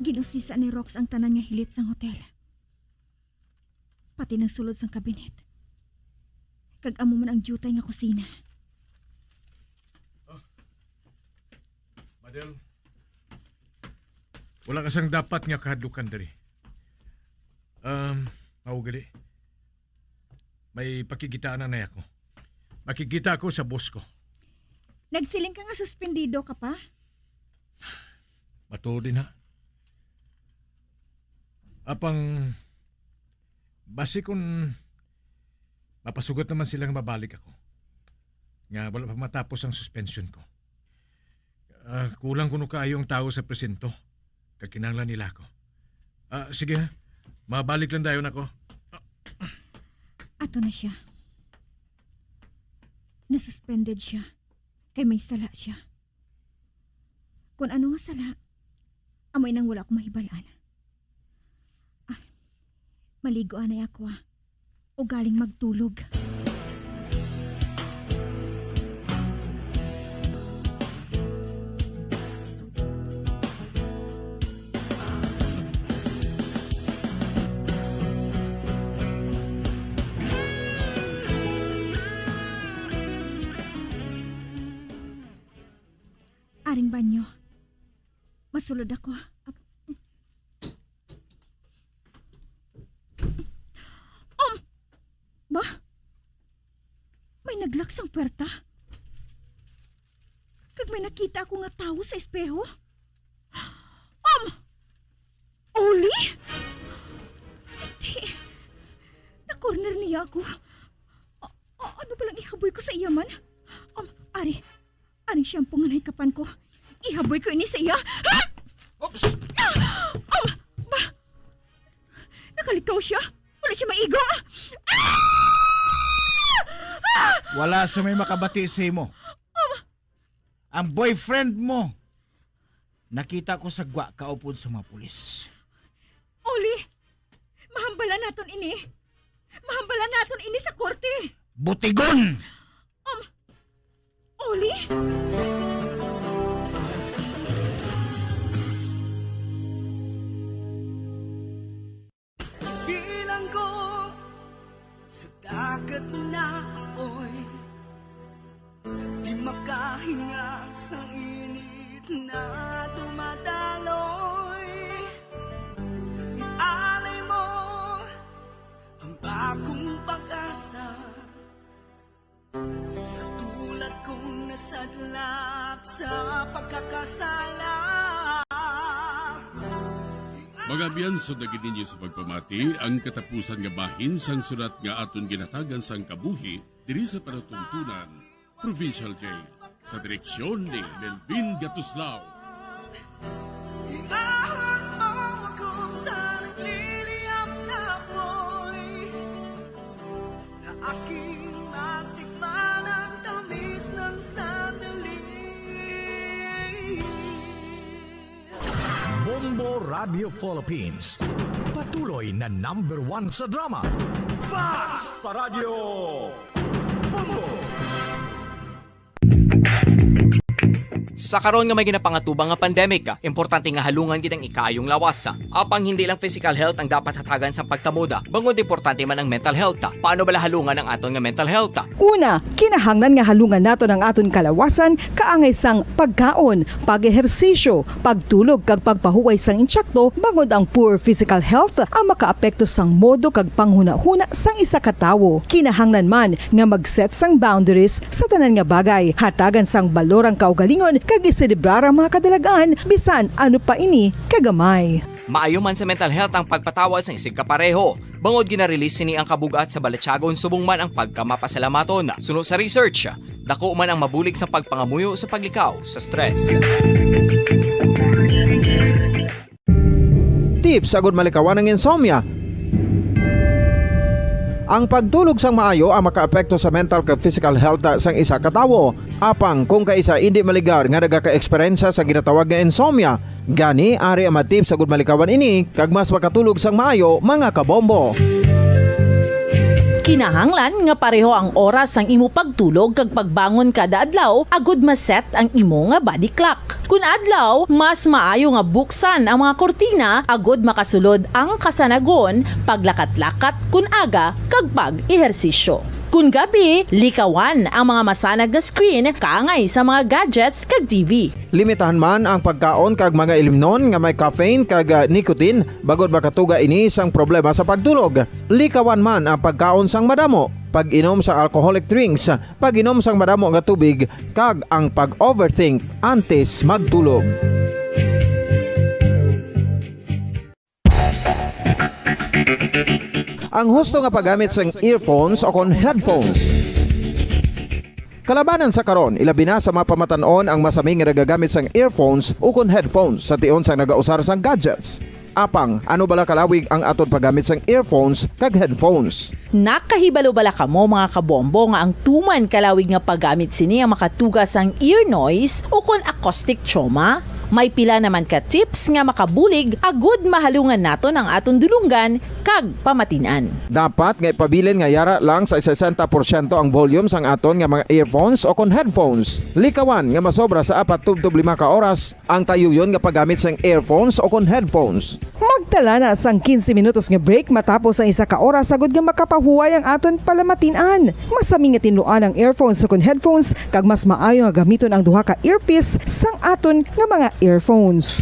Ginusisa ni Rox ang tanan nga hilit sang hotel, pati nang sulod sang kabinet. Kag amo man ang diutay nga kusina. Oh. Madel, wala ka sang dapat nga kahadlukan diri. Um, mao gali. May pakikitaan na ako. Makikita ako sa boss ko. Nagsiling ka nga suspendido ka pa? Matuod din, ha? Apang, basi kun mapasugot naman sila nga mabalik ako, nga wala pa matapos ang suspension ko. Ah, kulang kuno kaayo ang tawo sa presinto, kag kinahanglan nila ako. Ah, sige ha, mabalik lang dayon ako. Ato na siya. Nasuspended siya, kay may sala siya. Kon ano nga sala, amo inang wala ko mahibal-an. Ah, maligo anay ako, ah. Ugaling magtulog. Aring banyo. Masulod ako. Ap-, um! Ba? May naglak sang puwerta? Kag may nakita ako nga tawo sa espeho? Um! Oli? Hindi. Na-corner niya ako. A-, a-, ano ba lang ihaboy ko sa iya man? Um, ari, aring shampoo nga nahikapan ko. Ihaboy ko ini sa iya. Ha? Oops! Um, ba? Nakalikaw siya. Wala siya maigo. Ah! Ah! Wala sa may makabati sa imo. Um, Ang boyfriend mo, nakita ko sa gwa kaupod sa mga pulis. Oli, mahambalan naton ini. Mahambalan naton ini sa korte. Butigon! Um, Oli? Bilanggo sa dagat na apoy, di makahinga sang init na dumadaloy. Ialay mo ang bagong pag-asa. Sa tulad kong nasadlak sa pagkakasala. Mga abyan, sundagi ninyo sa pagpamati ang katapusan nga bahin sang sulat nga aton ginhatagan sang kabuhi diri sa palatuntunan, Provincial Jail, sa direksyon ni Melvin Gatuslao. Iahon mo ako sa nagliliyab na apoy, na aking matikman ang tamis ng sandali. Bomba! Radyo Philippines, patuloy na number one sa drama. Basta Radyo Bombo! Sa karon nga may ginapangatubang nga pandemic, importante nga halungan gid ang ikaayong lawas. Apang hindi lang physical health ang dapat hatagan sa pagkamoda, bangod importante man ang mental health. Paano bala halungan ang aton nga mental health? Una, kinahanglan nga halungan naton ang aton kalawasan kaangay sang pagkaon, pag-ehersisyo, pagtulog kag pagpahuway sang insakto, bangod ang poor physical health ang makaapekto sang modo kag panghunahuna sang isa ka tawo. Kinahanglan man nga mag-set sang boundaries sa tanan nga bagay, hatagan sang balor ang kaugalingon kag iselebrar ang mga kadalag-an bisan ano pa ini kagamay. Maayo man sa mental health ang pagpatawad sang isigkapareho, bangod gina-release sini ang kabug-at sa balatyagon subong man ang pagkamapasalamaton. Suno sa research, dako man ang mabulig sa pagpangamuyo sa paglikaw sa stress. Tips agud malikawan ang insomnia. Ang pagtulog sang maayo ang makaapekto sa mental kag physical health sang isa ka tawo. Apang kung kaisa indi maligar nga nagaka-eksperyensya sa ginatawag nga insomnia, gani ari ang mga tips agud malikawan ini kag mas makatulog sang maayo, mga kabombo. Kinahanglan nga pareho ang oras sang imo pagtulog kag pagbangon kada adlaw agud ma-set ang imo nga body clock. Kun adlaw, mas maayo nga buksan ang mga kurtina agud makasulod ang kasanagon, paglakat-lakat kun aga, kag pag-ehersisyo. Kun gabi, likawan ang mga masanag nga screen kaangay sa mga gadgets kag T V. Limitahan man ang pagkaon kag mga ilimnon nga may caffeine kag, ah, nicotine, bangod makatuga ini sang problema sa pagtulog. Likawan man ang pagkaon sang madamo, pag-inom sa alcoholic drinks, pag-inom sang madamo nga tubig, kag ang pag-overthink antes magtulog. Ang husto nga paggamit sang earphones o kon headphones. Kalabanan sa karon, ilabi na sa mga pamatan-on ang masami nga nagagamit sang earphones o kon headphones sa tion sang nagausar sang gadgets. Apang, ano bala kalawig ang aton paggamit sang earphones kag headphones? Nakahibalo bala kamo, mga kabombo, nga ang tuman kalawig nga paggamit sini ang makatuga sang ear noise o kon acoustic trauma? May pila naman ka tips nga makabulig agud mahalungan naton ang aton dulonggan kag pamatin-an. Dapat nga ipabilin nga yara lang sa sesenta porsyento ang volume sang aton nga mga earphones o kon headphones. Likawan nga masobra sa apat tubtob lima ka oras ang tayuyon nga paggamit sang earphones o kon headphones. Magtala na sang quince minutos nga break matapos ang isa ka oras agud nga makapahuway ang aton palamatin-an. Masami nga tinluan ang earphones o kon headphones, kag mas maayo nga gamiton ang duha ka earpiece sang aton nga mga earphones.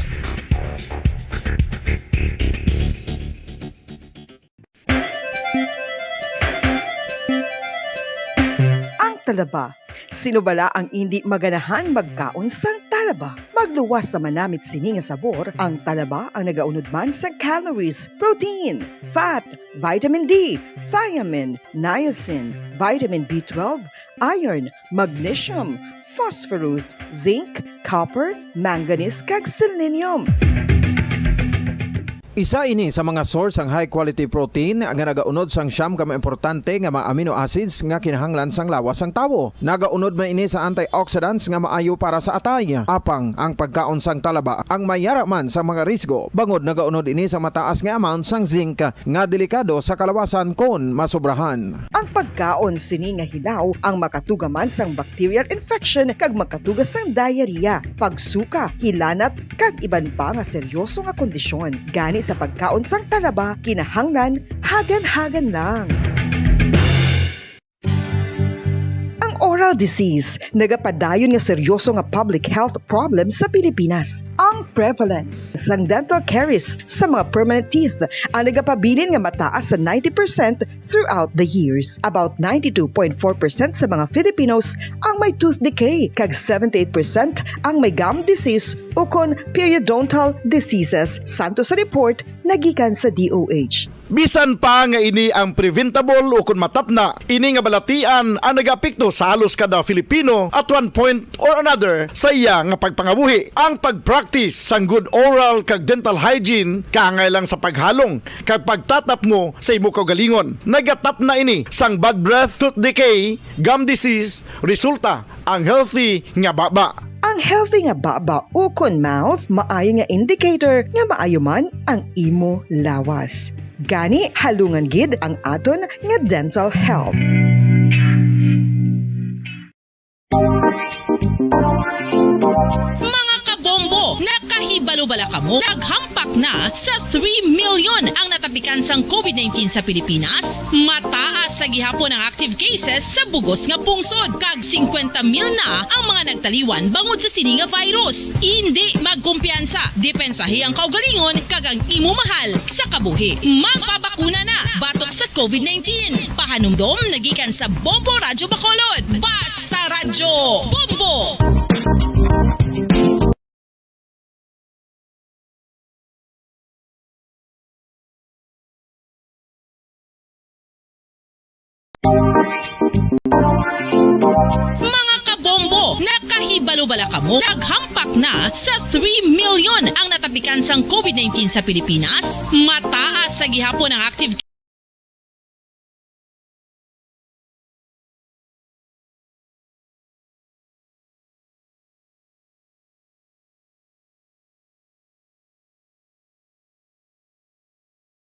Ang talaba. Sino bala ang indi maganahan magkaon sang talaba? Magluwas sa manamit sini nga sabor, ang talaba ang nagaunod man sa calories, protein, fat, vitamin D, thiamine, niacin, vitamin B twelve, iron, magnesium, phosphorus, zinc, copper, manganese, kag selenium. Isa ini sa mga source sang high quality protein nga nagaunod sang siyam ka mga importante nga mga amino acids nga kinahanglan sang lawas sang tawo. Nagaunod man ini sa antioxidants nga maayo para sa atay. Apang ang pagkaon sang talaba ang may yara man sa mga risgo, bangod nagaunod ini sa mataas nga amount sang zinc nga delikado sa kalawasan kon masobrahan. Ang pagkaon sini nga hilaw ang makatuga man sang bacterial infection kag makatuga sang diarrhea, pagsuka, hilanat, kag iban pa nga seryoso nga kondisyon. Gani sa pagkaon sang talaba, kinahanglan hagan-hagan lang. Ang oral disease nagapadayon nga seryoso nga public health problem sa Pilipinas. Ang prevalence sang dental caries sa mga permanent teeth ang nagapabilin nga mataas sa ninety percent throughout the years. About ninety-two point four percent sa mga Filipinos ang may tooth decay, kag seventy-eight percent ang may gum disease ukon periodontal diseases, santo sa report nga gikan sa D O H. Bisan pa nga ini ang preventable ukon matapna, ini nga balatian ang nagaapekto sa halos kada Filipino at one point or another sa iya nga pagpangabuhi. Ang pag-practice sang good oral kag dental hygiene kaangay lang sa paghalong kag pagtatapmo sa imo kaugalingon. Nagatapna ini sang bad breath, tooth decay, gum disease, resulta ang healthy nga baba. Ang healthy nga baba ukon mouth maayo nga indicator nga maayo man ang imo lawas. Gani, halungan gid ang aton nga dental health. Mga kabombo, nakahibalo bala kamo? Naghampak na sa three million ang natapikan sang covid nineteen sa Pilipinas. Mataas sa gihapon ang active cases sa bugos nga pungsod, kag singkwenta mil na ang mga nagtaliwan bangod sa sini nga virus. Indi magkumpiyansa, depensahi ang kaugalingon kag ang imo mahal sa kabuhi. Magpabakuna na batok sa covid nineteen. Pahanumdom nagikan sa Bombo Radyo Bacolod. Basta Radyo Bombo! Mga kabombo, nakahibalo bala kamo? Naghampak na sa three million ang natapikan sang covid nineteen sa Pilipinas. Mataas sa gihapon ang active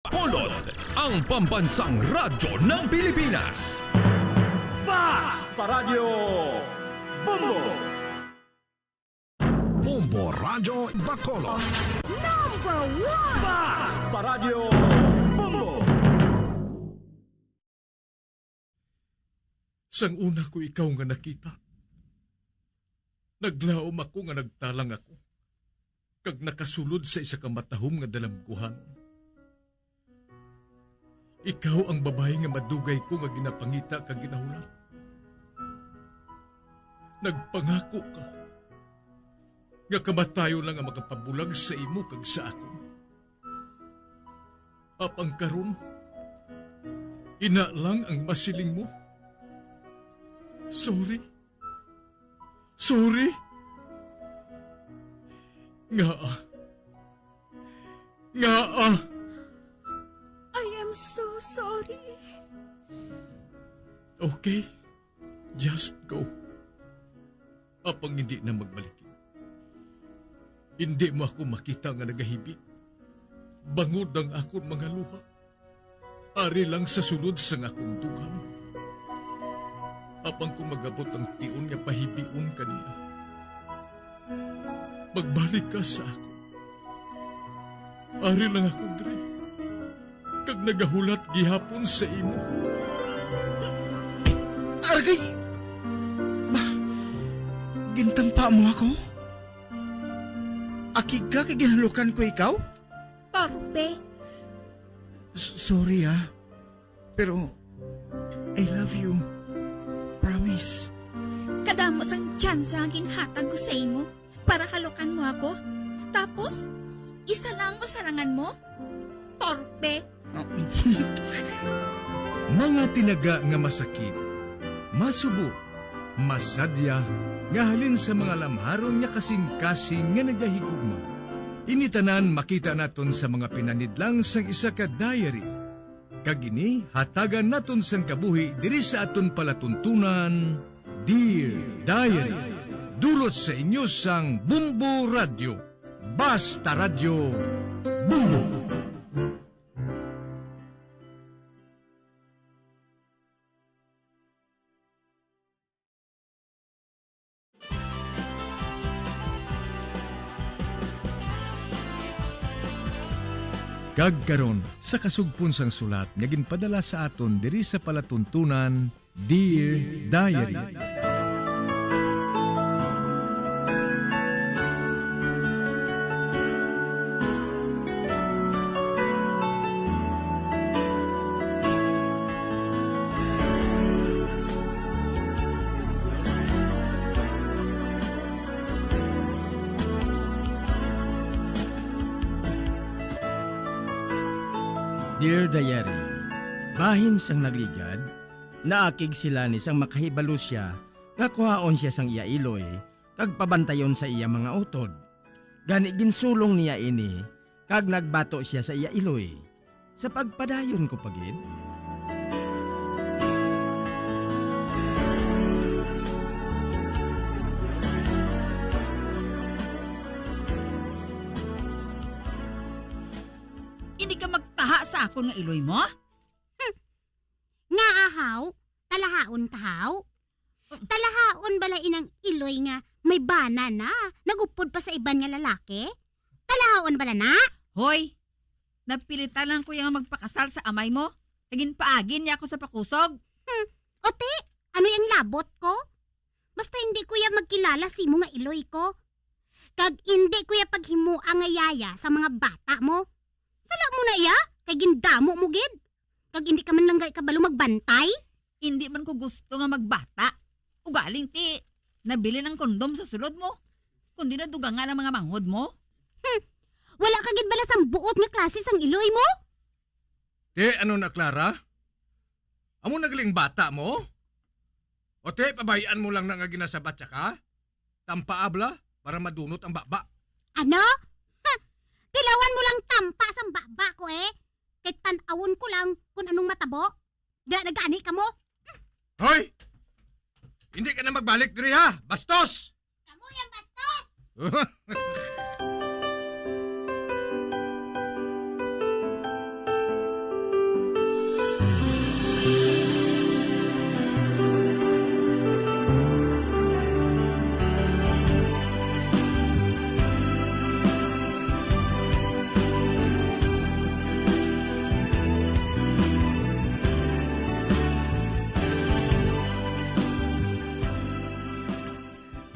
Bacolod, ang pambansang radyo ng Pilipinas. Basta Radyo Bombo! Bombo Radyo Bacolod. Number one! Basta Radyo Bombo! Sang una ko ikaw nga nakita, naglaom ako nga nagtalang ako, kag nakasulod sa isa ka matahom nga dalamguhan. Ikaw ang babayi nga madugay ko nga ginapangita kag ginahulat. Nagpangako ka nga kamatayon lang ang makapabulag sa imo kag sa akon. Apang karon, ina lang ang masiling mo. Sorry. Sorry. Ngaa? Ngaa? I am so sorry. Okay. Just go. Apang hindi na magbalik. Hindi mo ako makita nga nagahibi. Bangod ang akon mga luha. Ari lang sa sulod sang akon dugang. Apang kung mag-abot ang tion nga pahibion ka niya, magbalik ka sa akon. Ari lang ako diri, kag nagahulat gihapon sa imo. Aragay! Ba, gintampa mo ako? Akig ka kay ginhalukan ko ikaw? Torpe. S-, sorry, ah. Pero, I love you. Promise. Kadamo sang tsansa nga ginhatag ko sa imo para halukan mo ako. Tapos, isa lang ang masarangan mo? Torpe. Mga tinaga nga masakit, masubo, masadya, nga halin sa mga lamharon nga kasing-kasing nga nagahigugma. Ini tanan makita naton sa mga pinanidlang sang isa ka diary. Kag ini hatagan naton sang kabuhi diri sa aton palatuntunan, Dear Diary. Dulot sa inyo sang Bombo Radyo. Basta Radyo, Bombo! Kag karon, sa kasugpon sang sulat nga ginpadala sa aton diri sa palatuntunan, Dear Diary. Dear Diary, bahin sang nagligad, naakig si Lani sang makahibalo sia nga kuhaon sia sang iya iloy kag pabantayon sa iya mga utod. Gani ginsulong niya ini kag nagbato sia sa iya iloy. Sa pagpadayon ko pa gid. Hindi ka magtaha sa akon nga iloy mo? Hmm. Nga ahaw? Talahaon ka, haw? Talahaon bala inang iloy nga may bana na, nagupod pa sa iban nga lalaki? Talahaon bala na? Hoy, napilitan lang ko yang magpakasal sa amay mo. Nagin paagi niya ako sa pakusog. Hmm. Ote, ano yang labot ko? Basta hindi ko ya magkilala sa imo nga iloy ko. Kag hindi ko ya paghimoa nga yaya sa mga bata mo. Sala mo na iya, kay gindamo mo gid. Kag hindi ka man lang gali kabalo magbantay. Hindi man ko gusto nga magbata. Ugaling ti, nabilin ang kondom sa sulod mo. Kundi nadugangan ang mga manghod mo. Hmm. Wala ka gid bala sang buot nga klase sang iloy mo? Ti, ano na, Clara? Amo na galing bata mo? O ti, pabay-an mo lang na nga ginasabat siya ka? Tampa abla para madunot ang baba. Ano? Ha! Tilawan mo lang tampa sang baba ko, eh. Kay tan-awon ko lang kung anong matabo. Dira na gani kamo. Hoy! Hindi ka na magbalik diri, ha? Bastos! Kamo yang bastos!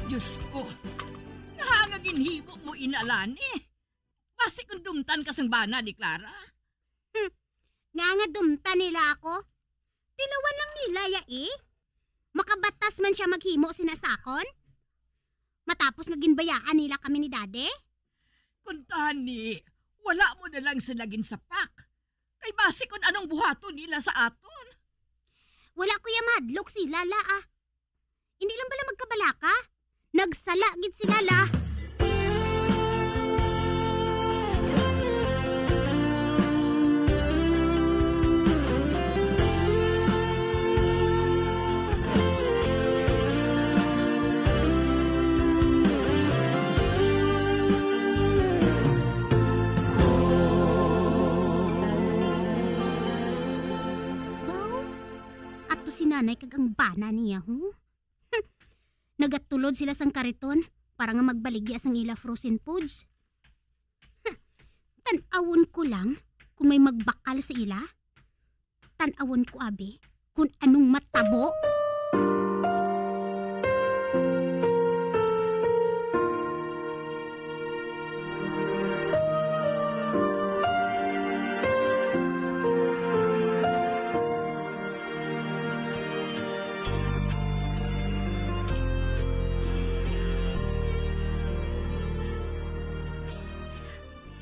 Diyos ko, nga nga ginhimo mo ina, Lani? Basi kung dumtan ka sang bana ni Clara. Hmm. Nga nga dumtan nila ako? Tilawan lang nila ya, eh. Makabatas man siya maghimo sina sa akon? Matapos nga ginbayaan nila kami ni Daddy? Kuntani, wala mo na lang sila ginsapak. Kay basi kung anong buhaton nila sa aton. Wala ko ya mahadlok sila la, ah. Hindi lang bala magkabalaka? Nagsala gid sila la. Wow! Ato si nanay kag ang bana niya, ho? Hmm. Nagatulod sila sang kariton para nga magbaligya sang ila frozen foods. Huh. Tan-awon ko lang kung may magbakal sa ila. Tan-awon ko, abi, kung anong matabo.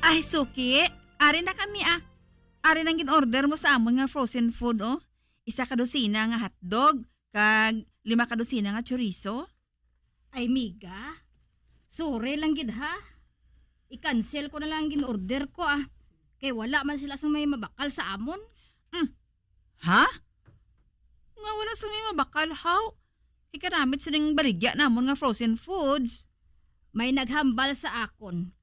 Ay, suki. Ari na kami, ah. Ari nang gin-order mo sa amon nga frozen food, oh. Isa ka dosina nga hotdog, kag lima ka dosina nga chorizo. Ay, miga. Sorry lang gid, ha. I-cancel ko na lang ang gin-order ko, ah. Kay wala man sila sang may mabakal sa amon. Mm. Ha? Nga wala sang may mabakal, haw? Ikanamit sining baligya namon nga frozen foods. May naghambal sa akon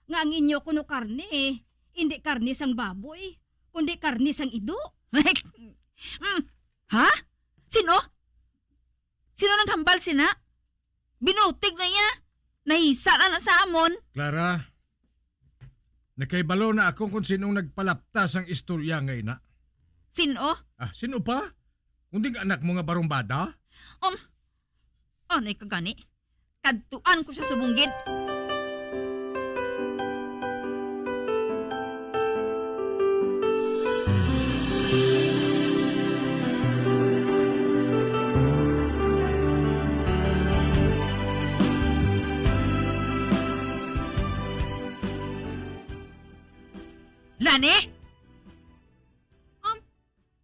nga ang inyo kuno karne, eh, indi karne sang baboy, kundi karne sang ido. Mm. Ha? Sino? Sino naghambal sina? Binutig na iya. Nahisa na na sa amon. Clara, nakahibalo na ako kung sinong nagpalapta sang istorya nga ina. Sino? Ah, sino pa? Kundi ang anak mo nga barumbada? Um, anay ka gani. Kadtuan ko siya subong gid. Lani? Um,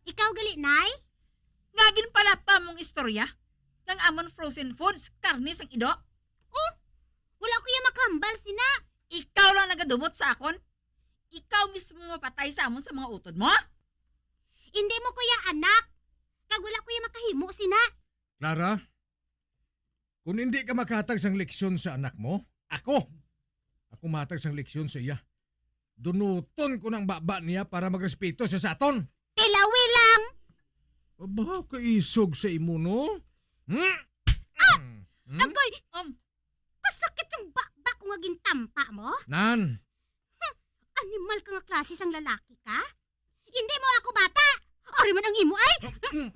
ikaw gali, Nay? Nga ginpalapta mong istorya? Nga ang amon frozen foods, karne sang ido? Oh, wala ko ya makahambal sina. Ikaw lang nagadumot sa akon. Ikaw mismo mapatay sa amon sa mga utod mo? Hindi mo ko ya anak. Kag wala ko ya makahimo sina. Clara, kung hindi ka makahatag sang leksyon sa anak mo, ako, ako mahatag sang leksyon sa iya. Dunuton ko ng baba niya para magrespeto siya sa aton. Tilawi lang! Aba, kaisog sa imo, no? Hmm? Hmm? Agoy! Um, Kasakit sang baba ko nga gintampa mo? Nan! Huh, animal ka nga klase sang lalaki ka? Hindi mo ako bata! Ari man ang imo ay! Hmm.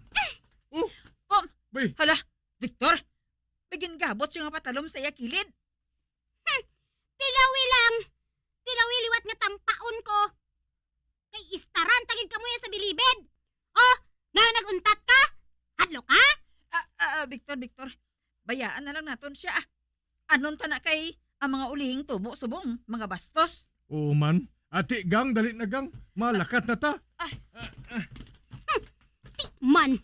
Oh! Oh, bay! Hala, Victor! May gingabot siya nga patalom sa iya kilid. Hmm. Tilawi lang! Tilawi liwat nga tampaon ko! Kay istaran ta gid kamo ya sa bilibid! Oh, nga nag-untat ka? Hadlok ka? Ah, ah, ah, Victor, Victor, bayaan na lang naton siya. Anon ta na kay ang mga ulihing tubo subong mga bastos. Oo man. Ati, gang, dali na, gang. Malakat na ta. Ah. Ah, ah. Hmm. Ti man.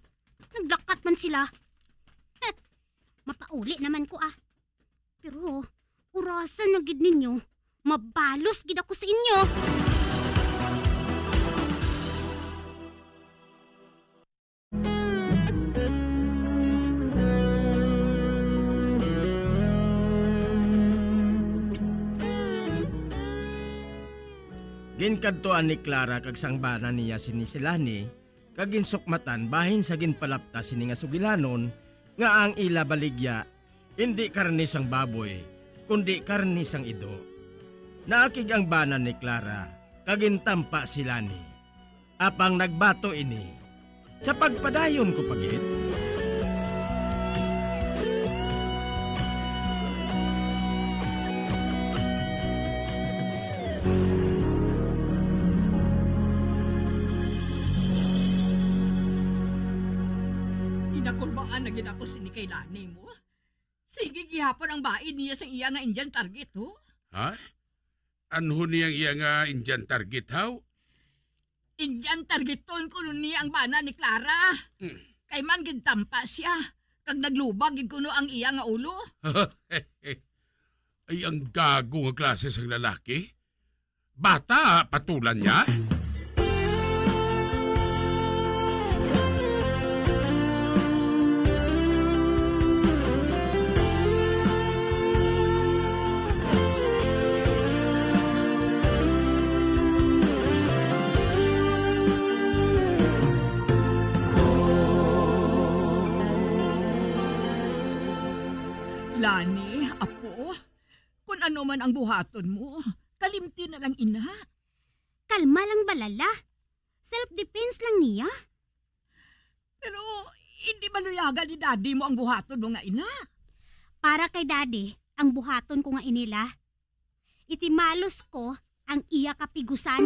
Naglakat man sila. Heh. Mapauli naman ko, ah. Pero, orasan na gid ninyo. Mabalos gid ako sa inyo. Ginkadtuan ni Clara kag sang bana niya si Nisilani, kag ginsukmatan bahin sa ginpalapta sini nga sugilanon nga ang ila baligya indi karne sang baboy, kundi karne sang ido. Naakig ang bana ni Clara, kag gintampa si Lani. Apang nagbato ini, "Sa pagpadayon ko pa gid." Ginakulbaan na gid ako sini kay Lani mo. Sige gihapon ang baid niya sa iya nga Indian target, ho? Ha? Anhon niya ang iya nga Indian target, haw? Indian targeton kuno niya ang bana ni Clara. Hmm. Kay man gintampa siya, kag naglubag gid kuno ang iya nga ulo. Ay, ang gago nga klase sang lalaki. Bata, patulan niya? Lani, apo, kun ano man ang buhaton mo, kalimti na lang ina. Kalma lang bala, La. Self-defense lang niya. Pero hindi maluyagan ni Daddy mo ang buhaton mo nga ina. Para kay Daddy, ang buhaton ko nga ini, La. Itimalos ko ang iya kapigusan.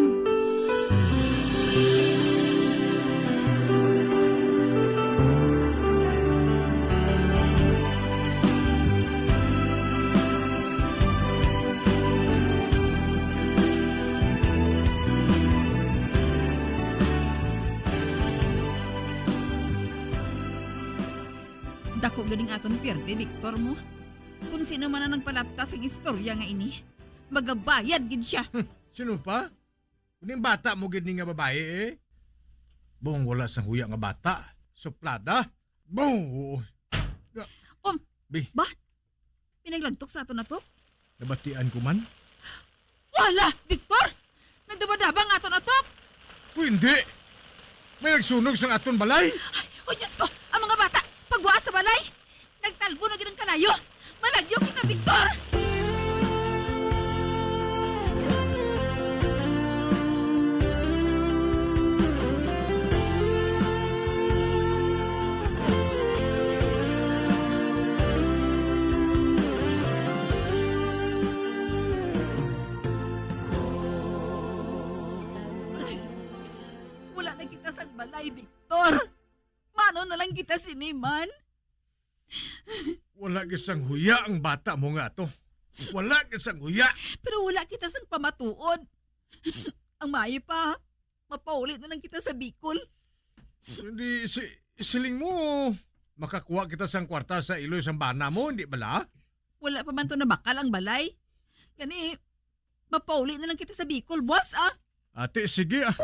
Dako gid ang aton pierde, Victor, mo. Kon sino man ang nagpalapta sang istorya nga ini, magabayad gid sia. Hmm, sino pa? Kuning bata mo gid ni nga babayi, eh. Bong, wala sang huya nga bata. Suplada. Bong, oo. Um, Bi. Ba? May naglagtok sa aton atok? Nabatian ko man. Wala, Victor! Nagdabadaba ang aton atok! Uy, hindi! May nagsunog sang aton balay! Ay, oh, Diyos ko! Ang mga bata! Pagwaa sa balay! Nagtalbo na gid ang kalayo! Malagyo kita, Victor! Wala na kita sang balay, Victor! Mano na lang kita sini man? Wala gid sang huya ang bata mo nga ato. Wala gid sang huya. Pero wala kita sang pamatuod. Ang maayo pa, mapauli na lang kita sa Bicol. Hindi, si, siling mo, makakuha kita sang kwarta sa iloy sang bana mo, hindi bala? Wala pa man to nabakal ang balay. Gani, mapauli na lang kita sa Bicol, boss, ah. Ate, sige, ah.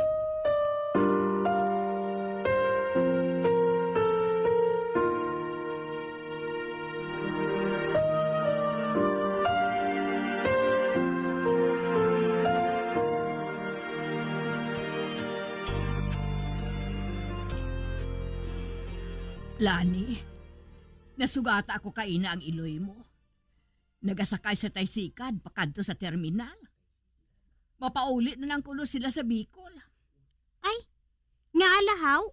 Lani, nasugata ako kaina ang iloy mo. Nagasakay sa tricycle pakadto sa terminal. Mapauli na lang kuno sila sa Bicol. Ay, nga alahaw?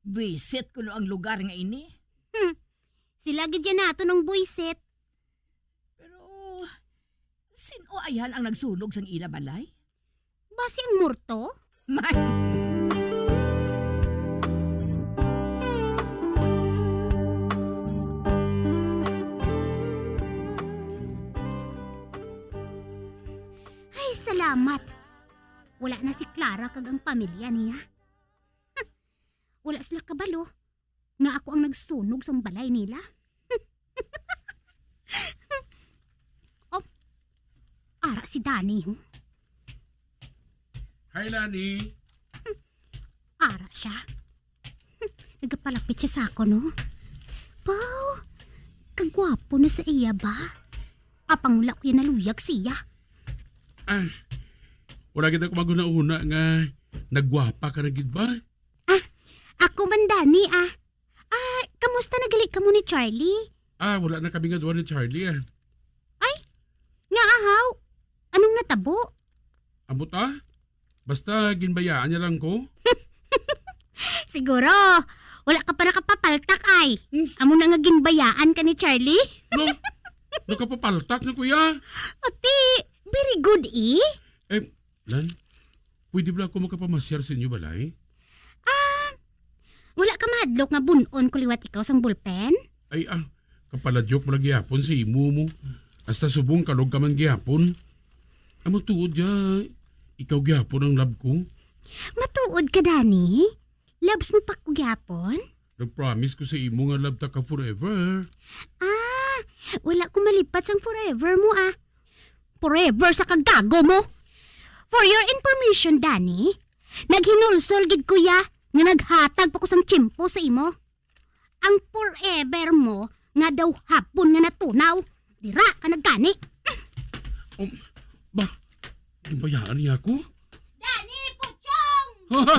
Buisit kuno ang lugar nga ini. Hmm. Sila gid yan nato nung buisit. Pero, sin-o ayan ang nagsunog sang ila balay? Basi ang morto? May. Ay, salamat. Wala na si Clara kag ang pamilya niya. Wala sila kabalo nga ako ang nagsunog sang balay nila. Oh, ara si Danny, oh. Hi, Lani. Ara siya. Nagapalapit siya sa akon, no? Baw, kagwapo na sa iya ba? Apang wala ko yan naluyag siya. Ah, wala kita kumaghuna-huna nga nagwapa ka na gid ba? Ah, ako man, Danny, ah. Ah, kamusta na gali kamo ni Charlie? Ah, wala na kami nga duha ni Charlie, ah. Ay, nga ahaw? Anong natabo? Amo ta? Basta ginbayaan niya lang ko. Siguro, wala ka pa nakapapaltak ay. Hmm. Amo na nga ginbayaan ka ni Charlie. No, nakapapaltak na, kuya. Ati, very good, eh. Eh, Lan, pwede ba ako makapamasyar sa inyo balay? Ah, wala ka mahadlok nga bun-on ko liwat ikaw sang bulpen? Ay, ah, kapaladyok mo lang gihapon sa imo mo. Hasta subong kalog ka man gihapon. Amo tuod ya, ikaw gihapon ang love ko. Matuod ka, Danny? Loves mo pa ko gihapon? Nag-promise ko sa imo nga love ta ka forever. Ah, wala ko malipat sang forever mo, ah. Forever sa kagago mo. For your information, Danny, naghinulsol gid ko ya nga naghatag pa ko sang tiyempo sa imo. Ang forever mo nga daw hapon nga natunaw, dira ka na gani. Um, ba, ginbayaan niya ako? Danny Puchong! Ha?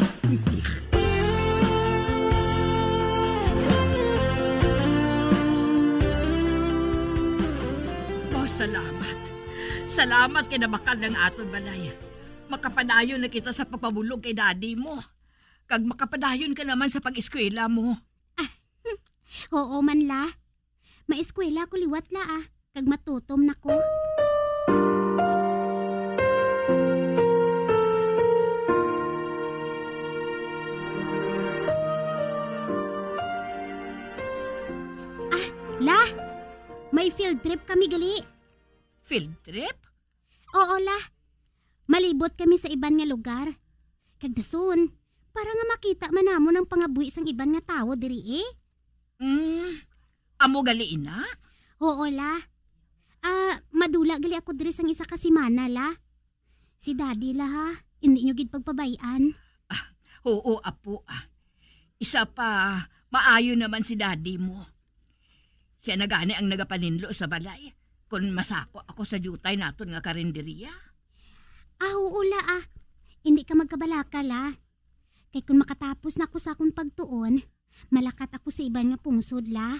Oh, salamat. Salamat kay nabakal ang aton balay. Makapadayon na kita sa pagpabulog kay daddy mo. Kag makapadayon ka naman sa pag-eskwela mo. Ah, oo man la. Maeskwela ko liwat la, ah, kag matutom na ko. Ah, la, may field trip kami gali. Field trip? Oo, la. Malibot kami sa iban nga lugar. Kag dason, para nga makita man namon ang pangabuhi sang iban nga tawo diri, eh. Mm, amo gali ina? Oo, la. Ah, madula gali ako diri sang isa ka semana, la. Si daddy, la, ha, hindi nyo gid pagpabay-an. Ah, oo, apo, ah. Isa pa, maayo naman si daddy mo. Siya na gani ang nagapaninlo sa balay kon masako ako sa diutay naton nga karinderya. Ah, oo, la, ah. Hindi ka magkabalaka, la. Kay kon makatapos na ako sa akon pagtuon, malakat ako sa iban nga pungsod, la.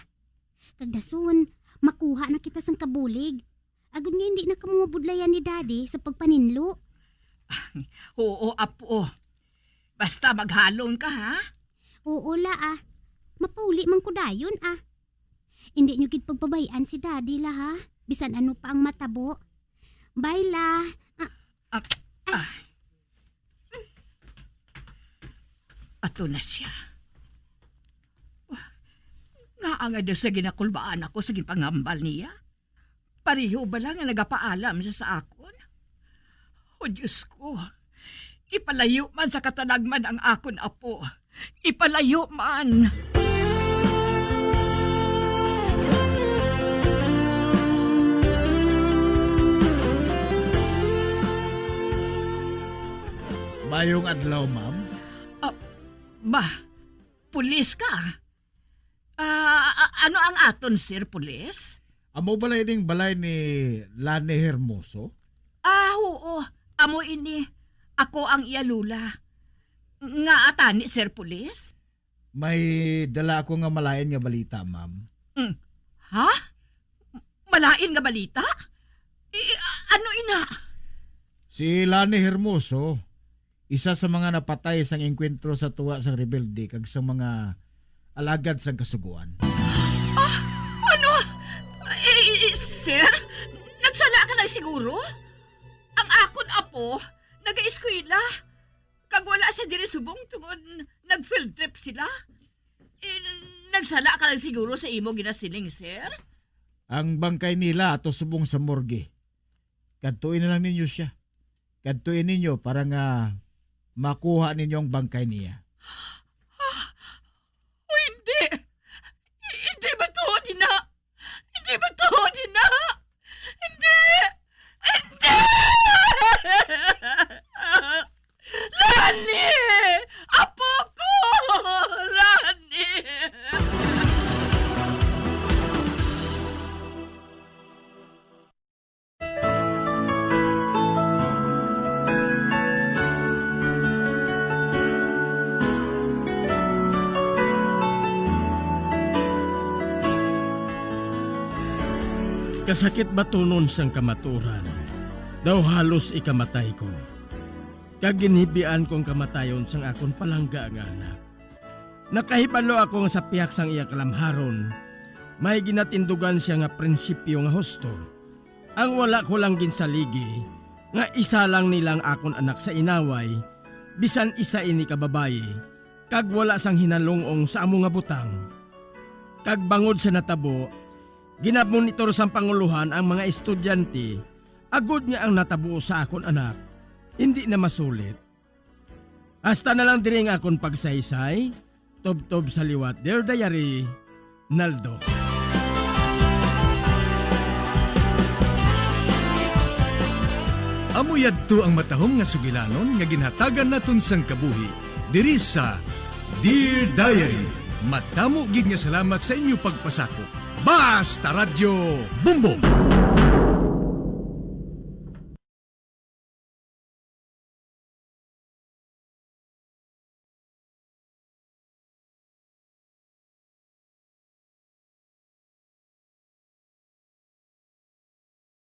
Kag dason, makuha na kita sang kabulig. Agod nga hindi na kamo mabudlayan ni daddy sa pagpaninlo. Oo, apo. Basta maghalong ka, ha? Oo, la, ah. Mapauli man ko dayon, ah. Hindi nyo gid pagpabay-an si daddy, la, ha? Bisan ano pa ang matabo. Bye, la. Ah, ah, ah. Ato na siya. Nga nga daw sa ginakulbaan ako sa ginpangambal niya? Pareho bala nga nagapaalam siya sa akon? O Diyos ko, ipalayo man sa katalagman ang akon apo. Ipalayo man! Mayong adlaw, ma'am. Ah, ba, pulis ka? Ah, a-, ano ang aton, Sir Pulis? Amo bala ining balay ni Lani Hermoso? Ah, oo. Amo ini. Ako ang iya lula. Nga atani, Sir Pulis? May dala ako nga malain nga balita, ma'am. Mm. Ha? Malain nga balita? I-, i-, ano ina? Si Lani Hermoso, isa sa mga napatay sang engkwentro sa tuwa sang rebelde kag sa mga alagad sang Kasugoan. Ah, ano? Eh, eh, sir, nagsala ka lang siguro? Ang akon apo, nag-eskwela. Kag wala siya diri subong tungod nag-field trip sila. Eh, nagsala ka lang siguro sa imo ginasiling, sir? Ang bangkay nila ato subong sa morgue. Kadtoi na lang ninyo siya. Kadtoi ninyo para nga makuha ninyo ang bangkay niya. O hindi! Hindi matuod ina! Hindi matuod ina! Hindi! Hindi! Lani! Apo ko! Lani! Kasakit batunon sang kamatuoran, daw halos ikamatay ko, kag ginhibian ko ang kamatayon sang akon palangga nga anak. Nakahibalo ako nga sa pihak sang iya kalamharon, may ginatindugan siya nga prinsipyo nga husto. Ang wala ko lang ginsaligi nga isa lang nila ang akon anak sa inaway, bisan isa ini ka babayi, kag wala sang hinalung-ong sa amo nga butang. Kag bangod sa natabo, ginamonitor sang pangulohan ang mga estudyante, agod nga ang natabo sa akon anak indi na masulit. Hasta na lang diri ang akon pagsaysay, tubtob sa liwat, Dear Diary, Naldo. Amo yadto ang matahom nga sugilanon nga ginhatagan naton sang kabuhi diri sa Dear Diary. Madamo gid nga salamat sa inyo pagpasakop. Basta Radyo Bumbong!